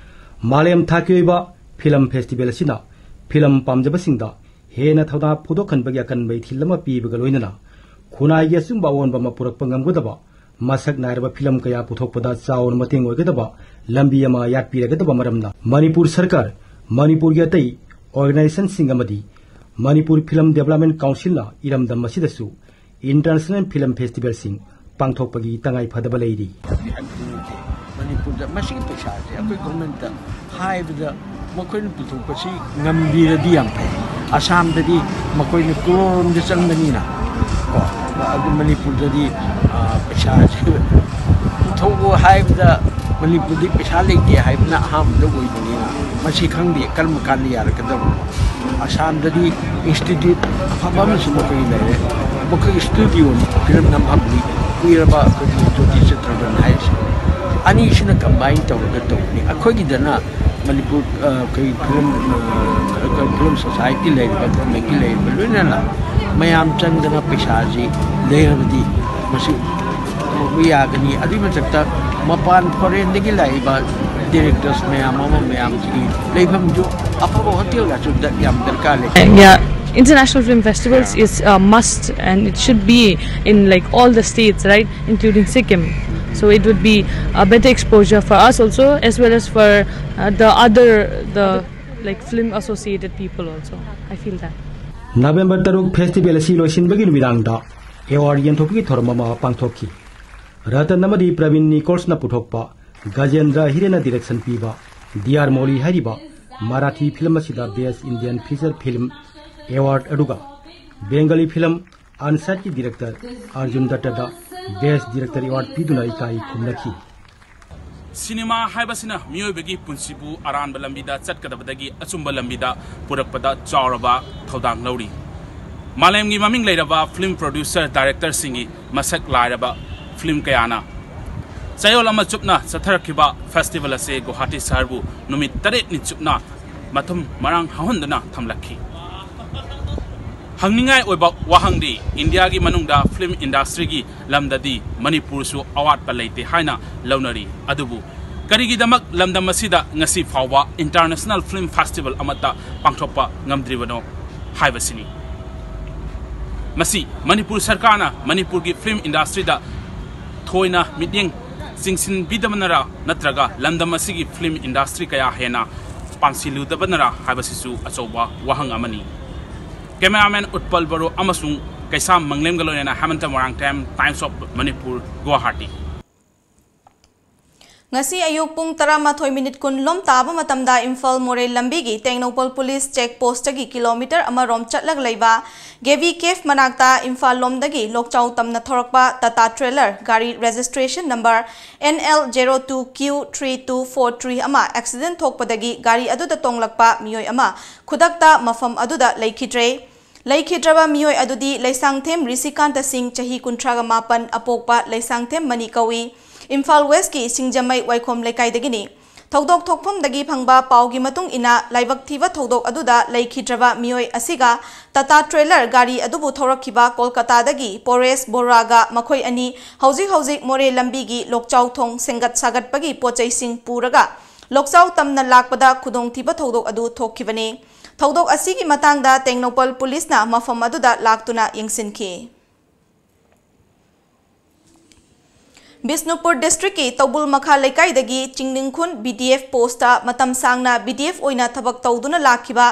ꯃꯥꯂꯦꯝ ꯊꯥꯛꯀꯤ ꯑꯣꯏꯕ ꯐꯤꯂꯝ ꯐꯦꯁꯇꯤꯚꯦꯜ ꯑꯁꯤꯅ ꯐꯤꯂꯝ ꯄꯥꯝꯖꯕꯁꯤꯡꯗ ꯍꯦꯟꯅ ꯊꯧꯅꯥ ꯐꯨꯗꯣꯛꯍꯟꯕꯒꯤ ꯑꯀꯟꯕ ꯏꯊꯤꯜ ꯑꯃ ꯄꯤꯕꯒ ꯂꯣꯏꯅꯅ ꯈꯨꯟꯅꯥꯏꯒꯤ ꯑꯆꯨꯝꯕ ꯑꯑꯣꯟꯕ ꯑꯃ ꯄꯨꯔꯛꯄ ꯉꯝꯒꯗꯕ ꯃꯁꯛ ꯅꯥꯏꯔꯕ ꯐꯤꯂꯝ ꯀꯌꯥ ꯄꯨꯊꯣꯛꯄꯗ ꯆꯥꯎꯅ ꯃꯇꯦꯡ ꯑꯣꯏꯒꯗꯕ ꯂꯝꯕꯤ ꯑꯃ ꯌꯥꯠꯄꯤꯔꯒꯗꯕ ꯃꯔꯝꯅ ꯃꯅꯤꯄꯨꯔ ꯁꯔꯀꯥꯔ, ꯃꯅꯤꯄꯨꯔꯒꯤ ꯑꯇꯩ ꯑꯣꯔꯒꯅꯥꯏꯖꯦꯁꯟꯁꯤꯡ ꯑꯃꯗꯤ ꯃꯅꯤꯄꯨꯔ ꯐꯤꯂꯝ ꯗꯦꯕꯂꯞꯃꯦꯟ ꯀꯥꯎꯟꯁꯤꯜꯅ ꯏꯔꯝꯗꯝ ꯑꯁꯤꯗꯁꯨ ꯏꯟꯇꯔꯅꯦꯁꯅꯦꯜ ꯐꯤꯂꯝ ꯐꯦꯁꯇꯤꯚꯦꯜꯁꯤꯡ ꯄꯥꯡꯊꯣꯛꯄꯒꯤ ꯇꯉꯥꯏ ꯐꯗꯕ ꯂꯩꯔꯤ꯫ ꯃꯅꯤꯄꯨꯔꯗ ꯃꯁꯤꯒꯤ ꯄꯩꯁꯥꯁꯦ ꯑꯩꯈꯣꯏ ꯒꯣꯔꯃꯦꯟꯇ ꯍꯥꯏꯕꯗ ꯃꯈꯣꯏꯅ ꯄꯨꯊꯣꯛꯄꯁꯤ ꯉꯝꯕꯤꯔꯗꯤ ꯌꯥꯝ ꯐꯩ꯫ ꯑꯁꯥꯝꯗꯗꯤ ꯃꯈꯣꯏꯅ ꯀ꯭ꯔꯣꯔ ꯑꯃꯗ ꯆꯪꯕꯅꯤꯅ ꯀꯣ, ꯑꯗꯨ ꯃꯅꯤꯄꯨꯔꯗꯗꯤ ꯄꯩꯁꯥꯁꯤ ꯄꯨꯊꯣꯛꯎ ꯍꯥꯏꯕꯗ ꯃꯅꯤꯄꯨꯔꯗꯤ ꯄꯩꯁꯥ ꯂꯩꯇꯦ ꯍꯥꯏꯕꯅ ꯑꯍꯥꯟꯕꯗ ꯑꯣꯏꯕꯅꯤꯅ ꯃꯁꯤ ꯈꯪꯗꯦ ꯀꯔꯝꯕ ꯀꯥꯟꯗ ꯌꯥꯔꯛꯀꯗꯕꯅꯣ꯫ ꯑꯁꯥꯝꯗꯗꯤ ꯏꯟꯁꯇꯤꯇ꯭ꯌꯨꯠ ꯑꯐꯕ ꯑꯃꯁꯨ ꯃꯈꯣꯏ ꯂꯩꯔꯦ꯫ ꯃꯈꯣꯏ ꯁ꯭ꯇꯨꯗꯤꯑꯣꯅꯤ ꯐꯤꯂꯝ ꯅꯝꯐꯝꯅꯤ ꯀꯨꯏꯔꯕ ꯑꯩꯈꯣꯏꯒꯤ ꯖꯣꯇꯤ ꯆꯤꯇ꯭ꯔꯒꯟ ꯍꯥꯏꯔꯤꯁꯦ꯫ ꯑꯅꯤꯁꯤꯅ ꯀꯝꯕꯥꯏꯟ ꯇꯧꯔꯒ ꯇꯧꯕꯅꯤ꯫ ꯑꯩꯈꯣꯏꯒꯤꯗꯅ ꯃꯅꯤꯄꯨꯔ ꯑꯩꯈꯣꯏ ꯐꯤꯂꯝ ꯐꯤꯂꯝ ꯁꯣꯁꯥꯏꯇꯤ ꯂꯩꯔꯤꯕ ꯒꯣꯔꯃꯦꯟꯒꯤ ꯂꯩꯔꯤꯕ ꯂꯣꯏꯅꯅ ꯃꯌꯥꯝ ꯆꯪꯗꯅ ꯄꯩꯁꯥꯁꯤ ꯂꯩꯔꯕꯗꯤ ꯃꯁꯤ ꯇꯧꯕ ꯌꯥꯒꯅꯤ꯫ ꯑꯗꯨꯒꯤ ꯃꯊꯛꯇ ꯃꯄꯥꯟ ꯐꯣꯔꯦꯟꯗꯒꯤ ꯂꯥꯛꯏꯕ ꯗꯤꯔꯦꯛꯇꯔꯁ ꯃꯌꯥꯝ ꯑꯃ ꯃꯌꯥꯝꯁꯤꯒꯤ ꯂꯩꯐꯝꯁꯨ ꯑꯐꯕ ꯍꯣꯇꯦꯜꯒꯁꯨ ꯌꯥꯝ ꯗꯔꯀꯥꯔ ꯂꯩ꯫ Yeah, international film festivals is a must and it should be in like all the states, right, including Sikkim. So it would be a better exposure for us also as well as for uh, the other the like film associated people also. I feel that. November ꯇꯔꯨꯛ festival ꯑꯁꯤ ꯂꯣꯏꯁꯤꯟꯕꯒꯤ ꯅꯨꯃꯤꯗꯥꯡꯗ award ꯌꯦꯟꯊꯣꯛꯄꯒꯤ ꯊꯧꯔꯝ ꯑꯃ ꯄꯥꯡꯊꯣꯛꯈꯤ꯫ ꯔꯇꯟ ꯑꯃꯗꯤ ꯄ꯭ꯔꯕꯤꯟ ꯅꯤꯀꯣꯜꯁꯅ ꯄꯨꯊꯣꯛꯄ ꯒꯖꯦꯟꯗ꯭ꯔ ꯍꯤꯔꯦꯟꯅ direction ꯄꯤꯕ dear ꯃꯣꯂꯤ ꯍꯥꯏꯔꯤꯕ ꯃꯔꯥꯊꯤ ꯐꯤꯂꯝ ꯑꯁꯤꯗ best Indian feature film award ꯑꯗꯨꯒ ꯕꯦꯡꯒꯂꯤ ꯐꯤꯂꯝ ꯑꯟꯁꯥꯠꯀꯤ ꯗꯤꯔꯦꯛꯇꯔ ꯑꯔꯖꯨꯟ ꯗꯠꯇꯗ ꯕꯦꯁ꯭ꯠ ꯗꯤꯔꯦꯛꯇꯔ ꯑꯦꯋꯥꯔꯗ ꯄꯤꯗꯨꯅ ꯏꯀꯥꯏ ꯈꯨꯝꯅꯈꯤ꯫ ꯁꯤꯅꯦꯃꯥ ꯍꯥꯏꯕꯁꯤꯅ ꯃꯤꯑꯣꯏꯕꯒꯤ ꯄꯨꯟꯁꯤꯕꯨ ꯑꯔꯥꯟꯕ ꯂꯝꯕꯤꯗ ꯆꯠꯀꯗꯕꯗꯒꯤ ꯑꯆꯨꯝꯕ ꯂꯝꯕꯤꯗ ꯄꯨꯔꯛꯄꯗ ꯆꯥꯎꯔꯕ ꯊꯧꯗꯥꯡ ꯂꯧꯔꯤ꯫ ꯃꯥꯂꯦꯝꯒꯤ ꯃꯃꯤꯡ ꯂꯩꯔꯕ ꯐꯤꯂꯝ ꯄ꯭ꯔꯣꯗ꯭ꯌꯨꯁꯔ ꯗꯥꯏꯔꯦꯛꯇꯔꯁꯤꯡꯒꯤ ꯃꯁꯛ ꯂꯥꯏꯔꯕ ꯐꯤꯂꯝ ꯀꯌꯥꯅ ꯆꯌꯣꯜ ꯑꯃ ꯆꯨꯞꯅ ꯆꯠꯊꯔꯛꯈꯤꯕ ꯐꯦꯁꯇꯤꯚꯦꯜ ꯑꯁꯤ ꯒꯨꯋꯥꯍꯥꯇꯤ ꯁꯍꯔꯕꯨ ꯅꯨꯃꯤꯠ ꯇꯔꯦꯠꯅꯤ ꯆꯨꯞꯅ ꯃꯊꯨꯝ ꯃꯔꯥꯡ ꯍꯧꯍꯟꯗꯨꯅ ꯊꯝꯂꯛꯈꯤ꯫ ꯍꯪꯅꯤꯡꯉꯥꯏ ꯑꯣꯏꯕ ꯋꯥꯍꯪꯗꯤ, ꯏꯟꯗꯤꯌꯥꯒꯤ ꯃꯅꯨꯡꯗ ꯐꯤꯂꯝ ꯏꯟꯗꯁꯇ꯭ꯔꯤꯒꯤ ꯂꯝꯗꯗꯤ ꯃꯅꯤꯄꯨꯔꯁꯨ ꯑꯋꯥꯠꯄ ꯂꯩꯇꯦ ꯍꯥꯏꯅ ꯂꯧꯅꯔꯤ꯫ ꯑꯗꯨꯕꯨ ꯀꯔꯤꯒꯤꯗꯃꯛ ꯂꯝꯗꯝ ꯑꯁꯤꯗ ꯉꯁꯤ ꯐꯥꯎꯕ ꯏꯟꯇꯔꯅꯦꯁꯅꯦꯜ ꯐꯤꯂꯝ ꯐꯦꯁꯇꯤꯚꯦꯜ ꯑꯃꯠꯇ ꯄꯥꯡꯊꯣꯛꯄ ꯉꯝꯗ꯭ꯔꯤꯕꯅꯣ ꯍꯥꯏꯕꯁꯤꯅꯤ꯫ ꯃꯁꯤ ꯃꯅꯤꯄꯨꯔ ꯁꯔꯀꯥꯔꯅ ꯃꯅꯤꯄꯨꯔꯒꯤ ꯐꯤꯂꯝ ꯏꯟꯗꯁꯇ꯭ꯔꯤꯗ ꯊꯣꯏꯅ ꯃꯤꯠꯌꯦꯡ ꯆꯤꯡꯁꯤꯟꯕꯤꯗꯕꯅꯔꯥ, ꯅꯠꯇ꯭ꯔꯒ ꯂꯝꯗꯝ ꯑꯁꯤꯒꯤ ꯐꯤꯂꯝ ꯏꯟꯗꯁꯇ꯭ꯔꯤ ꯀꯌꯥ ꯍꯦꯟꯅ ꯄꯥꯝꯁꯤꯜꯂꯨꯗꯕꯅꯔꯥ ꯍꯥꯏꯕꯁꯤꯁꯨ ꯑꯆꯧꯕ ꯋꯥꯍꯪ ꯑꯃꯅꯤ꯫ ꯀꯦꯃꯦꯔꯥꯃꯦꯟ ꯎꯠꯄꯜ ꯕꯔꯣ ꯑꯃꯁꯨꯡ ꯀꯩꯁꯥꯝ ꯃꯪꯂꯦꯝꯒ ꯂꯣꯏꯅꯅ ꯍꯦꯃꯟꯇ Moirangthem, Times of Manipur, Guwahati. ꯉꯁꯤ ꯑꯌꯨꯛ ꯄꯨꯡ ꯇꯔꯥꯃꯥꯊꯣꯏ ꯃꯤꯅꯤꯠ ꯀꯨꯟ ꯂꯣꯝ ꯇꯥꯕ ꯃꯇꯝꯗ ꯏꯝꯐꯥꯜ ꯃꯣꯔꯦ ꯂꯝꯕꯤꯒꯤ ꯇꯦꯡꯅꯧꯄꯜ ꯄꯨꯂꯤꯁ ꯆꯦꯛ ꯄꯣꯁ꯭ꯠꯇꯒꯤ ꯀꯤꯂꯣꯃꯤꯇꯔ ꯑꯃ ꯔꯣꯝ ꯆꯠꯂꯒ ꯂꯩꯕ ꯒꯦꯕꯤ ꯀꯦꯐ ꯃꯅꯥꯛꯇ ꯏꯝꯐꯥꯜ ꯂꯣꯝꯗꯒꯤ ꯂꯣꯛꯆꯥꯎ ꯇꯝꯅ ꯊꯧꯔꯛꯄ ꯇꯥꯇꯥ ꯇ꯭ꯔꯦꯂꯔ ꯒꯥꯔꯤ registration number N L zero two Q three two four three ꯑꯃ ꯑꯦꯛꯁꯤꯗꯦꯟ ꯊꯣꯛꯄꯗꯒꯤ ꯒꯥꯔꯤ ꯑꯗꯨꯗ ꯇꯣꯡꯂꯛꯄ ꯃꯤꯑꯣꯏ ꯑꯃ ꯈꯨꯗꯛꯇ ꯃꯐꯝ ꯑꯗꯨꯗ ꯂꯩꯈꯤꯗ꯭ꯔꯦ꯫ ꯂꯩꯈꯤꯗ꯭ꯔꯕ ꯃꯤꯑꯣꯏ ꯑꯗꯨꯗꯤ ꯂꯩꯁꯥꯡꯊꯦꯝ ꯔꯤꯁꯤꯀꯥꯟꯇ ꯁꯤꯡ, ꯆꯍꯤ ꯀꯨꯟꯊ꯭ꯔꯥꯒ ꯃꯥꯄꯟ, ꯑꯄꯣꯛꯄ ꯂꯩꯁꯥꯡꯊꯦꯝ ꯃꯅꯤ ꯀꯧꯏ꯫ ꯏꯝꯐꯥꯜ ꯋꯦꯁ꯭ꯠꯀꯤ ꯁꯤꯡꯖꯃꯩ ꯋꯥꯏꯈꯣꯝ ꯂꯩꯀꯥꯏꯗꯒꯤꯅꯤ꯫ ꯊꯧꯗꯣꯛ ꯊꯣꯛꯐꯝꯗꯒꯤ ꯐꯪꯕ ꯄꯥꯎꯒꯤ ꯃꯇꯨꯡ ꯏꯟꯅ, ꯂꯥꯏꯕꯛ ꯊꯤꯕ ꯊꯧꯗꯣꯛ ꯑꯗꯨꯗ ꯂꯩꯈꯤꯗ꯭ꯔꯕ ꯃꯤꯑꯣꯏ ꯑꯁꯤꯒ ꯇꯥꯇꯥ ꯇ꯭ꯔꯦꯂꯔ ꯒꯥꯔꯤ ꯑꯗꯨꯕꯨ ꯊꯧꯔꯛꯈꯤꯕ ꯀꯣꯜꯀꯇꯥꯗꯒꯤ ꯄꯣꯔꯦꯁ ꯕꯣꯔꯥꯒ ꯃꯈꯣꯏ ꯑꯅꯤ ꯍꯧꯖꯤꯛ ꯍꯧꯖꯤꯛ ꯃꯣꯔꯦ ꯂꯝꯕꯤꯒꯤ ꯂꯣꯛꯆꯥꯎ ꯊꯣꯡ ꯁꯦꯝꯒꯠ ꯁꯥꯒꯠꯄꯒꯤ ꯄꯣꯠꯆꯩꯁꯤꯡ ꯄꯨꯔꯒ ꯂꯣꯛꯆꯥꯎ ꯇꯝꯅ ꯂꯥꯛꯄꯗ ꯈꯨꯗꯣꯡꯊꯤꯕ ꯊꯧꯗꯣꯛ ꯑꯗꯨ ꯊꯣꯛꯈꯤꯕꯅꯤ꯫ ꯊꯧꯗꯣꯛ ꯑꯁꯤꯒꯤ ꯃꯇꯥꯡꯗ ꯇꯦꯡꯅꯧꯄꯜ ꯄꯨꯂꯤꯁꯅ ꯃꯐꯝ ꯑꯗꯨꯗ ꯂꯥꯛꯇꯨꯅ ꯌꯦꯡꯁꯤꯟꯈꯤ꯫ ꯕꯤꯁꯅꯨꯄꯨꯔ ꯗꯤꯁꯇ꯭ꯔꯤꯛꯀꯤ ꯇꯧꯕꯨꯜ ꯃꯈꯥ ꯂꯩꯀꯥꯏꯗꯒꯤ ꯆꯤꯡꯅꯤꯡꯈꯨꯟ B D F ꯄꯣꯁꯇ ꯃꯇꯝ ꯁꯥꯡꯅ B D F ꯑꯣꯏꯅ ꯊꯕꯛ ꯇꯧꯗꯨꯅ ꯂꯥꯛꯈꯤꯕ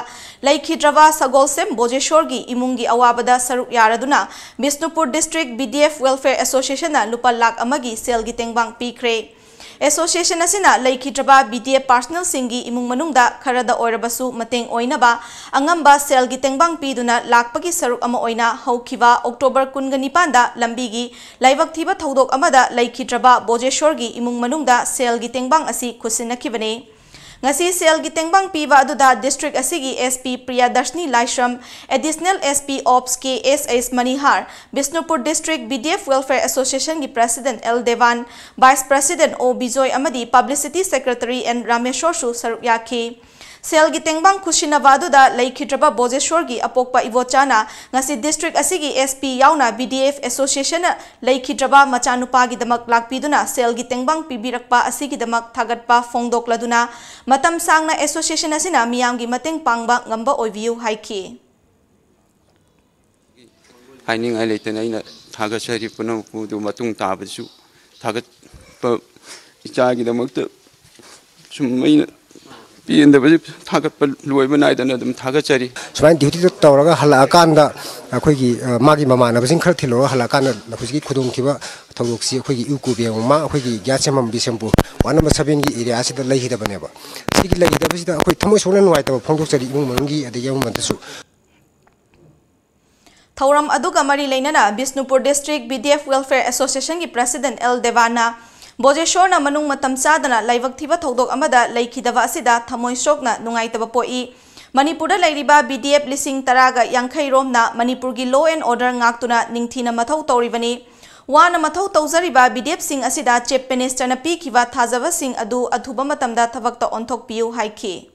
ꯂꯩꯈꯤꯗ꯭ꯔꯕ ꯁꯒꯣꯜꯁꯦꯝ ꯕꯣꯖꯦꯁꯣꯔꯒꯤ ꯏꯃꯨꯡꯒꯤ ꯑꯋꯥꯕꯗ ꯁꯔꯨꯛ ꯌꯥꯔꯗꯨꯅ Bishnupur district B D F Welfare Associationꯅ ꯂꯨꯄꯥ ꯂꯥꯈ ꯑꯃꯒꯤ ꯁꯦꯜꯒꯤ ꯇꯦꯡꯕꯥꯡ ꯄꯤꯈ꯭ꯔꯦ꯫ Association ꯑꯁꯤꯅ ꯂꯩꯈꯤꯗ꯭ꯔꯕ B D F personnelꯁꯤꯡꯒꯤ ꯏꯃꯨꯡ ꯃꯅꯨꯡꯗ ꯈꯔꯗ ꯑꯣꯏꯔꯕꯁꯨ ꯃꯇꯦꯡ ꯑꯣꯏꯅꯕ ꯑꯉꯝꯕ ꯁꯦꯜꯒꯤ ꯇꯦꯡꯕꯥꯡ ꯄꯤꯗꯨꯅ ꯂꯥꯛꯄꯒꯤ ꯁꯔꯨꯛ ꯑꯃ ꯑꯣꯏꯅ ꯍꯧꯈꯤꯕ October ꯀꯨꯟꯒ ꯅꯤꯄꯥꯟꯗ ꯂꯝꯕꯤꯒꯤ ꯂꯥꯏꯕꯛ ꯊꯤꯕ ꯊꯧꯗꯣꯛ ꯑꯃꯗ ꯂꯩꯈꯤꯗ꯭ꯔꯕ ꯕꯣꯖꯦꯁꯣꯔꯒꯤ ꯏꯃꯨꯡ ꯃꯅꯨꯡꯗ ꯁꯦꯜꯒꯤ ꯇꯦꯡꯕꯥꯡ ꯑꯁꯤ ꯈꯨꯠꯁꯤꯟꯅꯈꯤꯕꯅꯤ꯫ ꯉꯁꯤ ꯁꯦꯜꯒꯤ ꯇꯦꯡꯕꯥꯡ ꯄꯤꯕ ꯑꯗꯨꯗ district ꯑꯁꯤꯒꯤ S P ꯄ꯭ꯔꯤꯌꯥꯗꯔꯁꯤꯅꯤ ꯂꯥꯏꯁ꯭ꯔꯝ, Additional S P Ops K S S ꯃꯅꯤꯍꯥꯔ, Bishnupur District B D F Welfare Associationꯒꯤ President L ꯗꯦꯋꯥꯟ, Vice President O Bijoy ꯑꯃꯗꯤ Publicity Secretary N ꯔꯥꯃꯦꯁꯣꯔꯁꯨ ꯁꯔꯨꯛ ꯌꯥꯈꯤ꯫ ꯁꯦꯜꯒꯤ ꯇꯦꯡꯕꯥꯡ ꯈꯨꯠꯁꯤꯟꯅꯕ ꯑꯗꯨꯗ ꯂꯩꯈꯤꯗ꯭ꯔꯕ ꯕꯣꯖꯦꯁꯣꯔꯒꯤ ꯑꯄꯣꯛꯄ ꯏꯕꯣꯆꯥꯅ ꯉꯁꯤ district ꯑꯁꯤꯒꯤ S P ꯌꯥꯎꯅ B D F Associationꯅ ꯂꯩꯈꯤꯗ꯭ꯔꯕ ꯃꯆꯥꯅꯨꯄꯥꯒꯤꯗꯃꯛ ꯂꯥꯛꯄꯤꯗꯨꯅ ꯁꯦꯜꯒꯤ ꯇꯦꯡꯕꯥꯡ ꯄꯤꯕꯤꯔꯛꯄ ꯑꯁꯤꯒꯤꯗꯃꯛ ꯊꯥꯒꯠꯄ ꯐꯣꯡꯗꯣꯛꯂꯗꯨꯅ, ꯃꯇꯝ ꯁꯥꯡꯅ association ꯑꯁꯤꯅ ꯃꯤꯌꯥꯝꯒꯤ ꯃꯇꯦꯡ ꯄꯥꯡꯕ ꯉꯝꯕ ꯑꯣꯏꯕꯤꯌꯨ ꯍꯥꯏꯈꯤ꯫ ꯍꯥꯏꯅꯤꯡꯉꯥꯏ ꯂꯩꯇꯅ ꯑꯩꯅ ꯊꯥꯒꯠꯆꯔꯤ꯫ ꯄꯨꯝꯅꯃꯛꯄꯨ ꯑꯗꯨ ꯃꯇꯨꯡ ꯇꯥꯕꯗꯁꯨ ꯊꯥꯒꯠꯄ ꯏꯆꯥꯒꯤꯗꯃꯛꯇ ꯁꯨꯝ ꯑꯩꯅ ꯄꯦꯟꯗꯕꯁꯦ ꯊꯥꯒꯠꯄ ꯂꯣꯏꯕ ꯅꯥꯏꯗꯅ ꯑꯗꯨꯝ ꯊꯥꯒꯠꯆꯔꯤ꯫ ꯁꯨꯃꯥꯏꯅ dutyꯗ ꯇꯧꯔꯒ ꯍꯜꯂꯛꯑꯀꯥꯟꯗ ꯑꯩꯈꯣꯏꯒꯤ, ꯑ, ꯃꯥꯒꯤ ꯃꯃꯥꯟꯅꯕꯁꯤꯡ ꯈꯔ ꯊꯤꯜꯂꯨꯔꯒ ꯍꯜꯂꯛꯑꯀꯥꯟꯗ ꯍꯧꯖꯤꯛꯀꯤ ꯈꯨꯗꯣꯡꯊꯤꯕ ꯊꯧꯗꯣꯛꯁꯤ ꯑꯩꯈꯣꯏꯒꯤ ꯏꯎꯀꯨ ꯕꯦꯡꯃ, ꯑꯩꯈꯣꯏꯒꯤ ꯒ꯭ꯌꯥꯁ ꯁꯦꯝꯐꯝ ꯕꯤꯁꯦꯝꯄꯨꯔ ꯋꯥꯔꯗ ꯅꯝꯕꯔ ꯁꯚꯦꯟꯒꯤ ꯑꯦꯔꯤꯌꯥꯁꯤꯗ ꯂꯩꯈꯤꯗꯕꯅꯦꯕ꯫ ꯁꯤꯒꯤ ꯂꯩꯈꯤꯗꯕꯁꯤꯗ ꯑꯩꯈꯣꯏ ꯊꯃꯣꯏ ꯁꯣꯛꯅ ꯅꯨꯡꯉꯥꯏꯇꯕ ꯐꯣꯡꯗꯣꯛꯆꯔꯤ ꯏꯃꯨꯡ ꯃꯅꯨꯡꯒꯤ ꯑꯗꯒꯤ ꯑꯃꯃꯗꯁꯨ꯫ ꯊꯧꯔꯝ ꯑꯗꯨꯒ ꯃꯔꯤ ꯂꯩꯅꯅ Bishnupur District B D F Welfare Associationꯒꯤ President L ꯗꯦꯋꯥꯟꯅ ꯕꯣꯖꯦꯁꯣꯔꯅ ꯃꯅꯨꯡ ꯃꯇꯝ ꯆꯥꯗꯅ ꯂꯥꯏꯕꯛ ꯊꯤꯕ ꯊꯧꯗꯣꯛ ꯑꯃꯗ ꯂꯩꯈꯤꯗꯕ ꯑꯁꯤꯗ ꯊꯃꯣꯏ ꯁꯣꯛꯅ ꯅꯨꯡꯉꯥꯏꯇꯕ ꯄꯣꯛꯏ꯫ ꯃꯅꯤꯄꯨꯔꯗ ꯂꯩꯔꯤꯕ B D F ꯂꯤꯁꯤꯡ ꯇꯔꯥꯒ ꯌꯥꯡꯈꯩ ꯔꯣꯝꯅ ꯃꯅꯤꯄꯨꯔꯒꯤ law and order ꯉꯥꯛꯇꯨꯅ ꯅꯤꯡꯊꯤꯅ ꯃꯊꯧ ꯇꯧꯔꯤꯕꯅꯤ꯫ ꯋꯥꯅ ꯃꯊꯧ ꯇꯧꯖꯔꯤꯕ B D Fꯁꯤꯡ ꯑꯁꯤꯗ Chief Ministerꯅ ꯄꯤꯈꯤꯕ ꯊꯥꯖꯕꯁꯤꯡ ꯑꯗꯨ ꯑꯊꯨꯕ ꯃꯇꯝꯗ ꯊꯕꯛꯇ ꯑꯣꯟꯊꯣꯛꯄꯤꯌꯨ ꯍꯥꯏꯈꯤ꯫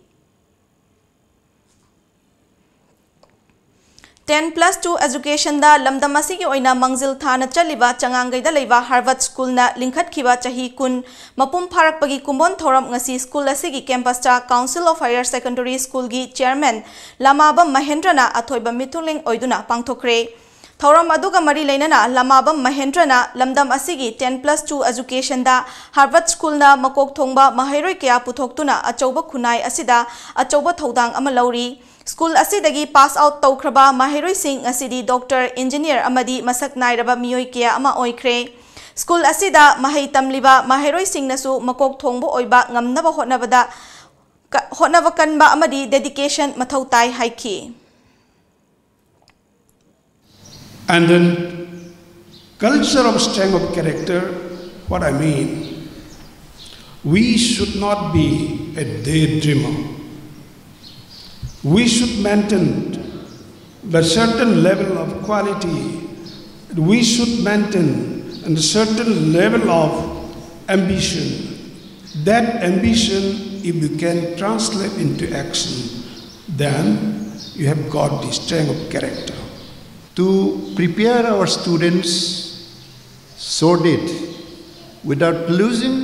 Ten plus two educationꯗ ꯂꯝꯗꯝ ꯑꯁꯤꯒꯤ ꯑꯣꯏꯅ ꯃꯥꯡꯖꯤꯜ ꯊꯥꯅ ꯆꯠꯂꯤꯕ ꯆꯉꯥꯡꯒꯩꯗ ꯂꯩꯕ Harvard Schoolꯅ ꯂꯤꯡꯈꯠꯈꯤꯕ ꯆꯍꯤ ꯀꯨꯟ ꯃꯄꯨꯡ ꯐꯥꯔꯛꯄꯒꯤ ꯀꯨꯝꯑꯣꯟ ꯊꯧꯔꯝ ꯉꯁꯤ school ꯑꯁꯤꯒꯤ campusꯇ Council of Higher Secondary Schoolꯒꯤ Chairman ꯂꯃꯥꯕꯝ ꯃꯍꯦꯟꯗ꯭ꯔꯅ ꯑꯊꯣꯏꯕ ꯃꯤꯊꯨꯡꯂꯦꯟ ꯑꯣꯏꯗꯨꯅ ꯄꯥꯡꯊꯣꯛꯈ꯭ꯔꯦ꯫ ꯊꯧꯔꯝ ꯑꯗꯨꯒ ꯃꯔꯤ ꯂꯩꯅꯅ ꯂꯃꯥꯕꯝ ꯃꯍꯦꯟꯗ꯭ꯔꯅ ꯂꯝꯗꯝ ꯑꯁꯤꯒꯤ ten plus two educationꯗ Harvard Schoolꯅ ꯃꯀꯣꯛ ꯊꯣꯡꯕ ꯃꯍꯩꯔꯣꯏ ꯀꯌꯥ ꯄꯨꯊꯣꯛꯇꯨꯅ ꯑꯆꯧꯕ ꯈꯨꯟꯅꯥꯏ ꯑꯁꯤꯗ ꯑꯆꯧꯕ ꯊꯧꯗꯥꯡ ꯑꯃ ꯂꯧꯔꯤ꯫ School ꯑꯁꯤꯗꯒꯤ pass out ꯇꯧꯈ꯭ꯔꯕ ꯃꯍꯩꯔꯣꯏꯁꯤꯡ ꯉꯁꯤꯗꯤ doctor, engineer ꯑꯃꯗꯤ ꯃꯁꯛ ꯅꯥꯏꯔꯕ ꯃꯤꯑꯣꯏ ꯀꯌꯥ ꯑꯃ ꯑꯣꯏꯈ꯭ꯔꯦ꯫ ꯁ꯭ꯀꯨꯜ ꯑꯁꯤꯗ ꯃꯍꯩ ꯇꯝꯂꯤꯕ ꯃꯍꯩꯔꯣꯏꯁꯤꯡꯅꯁꯨ ꯃꯀꯣꯛ ꯊꯣꯡꯕ ꯑꯣꯏꯕ ꯉꯝꯅꯕ ꯍꯣꯠꯅꯕꯗ ꯀ-, ꯍꯣꯠꯅꯕ ꯀꯟꯕ ꯑꯃꯗꯤ dedication ꯃꯊꯧ ꯇꯥꯏ ꯍꯥꯏꯈꯤ꯫ And then, culture of strength of character, what I mean, we should not be a daydreamer. We should maintain a certain level of quality. We should maintain a certain level of ambition. That ambition, if you can translate into action, then you have got the strength of character. To prepare our students so that without losing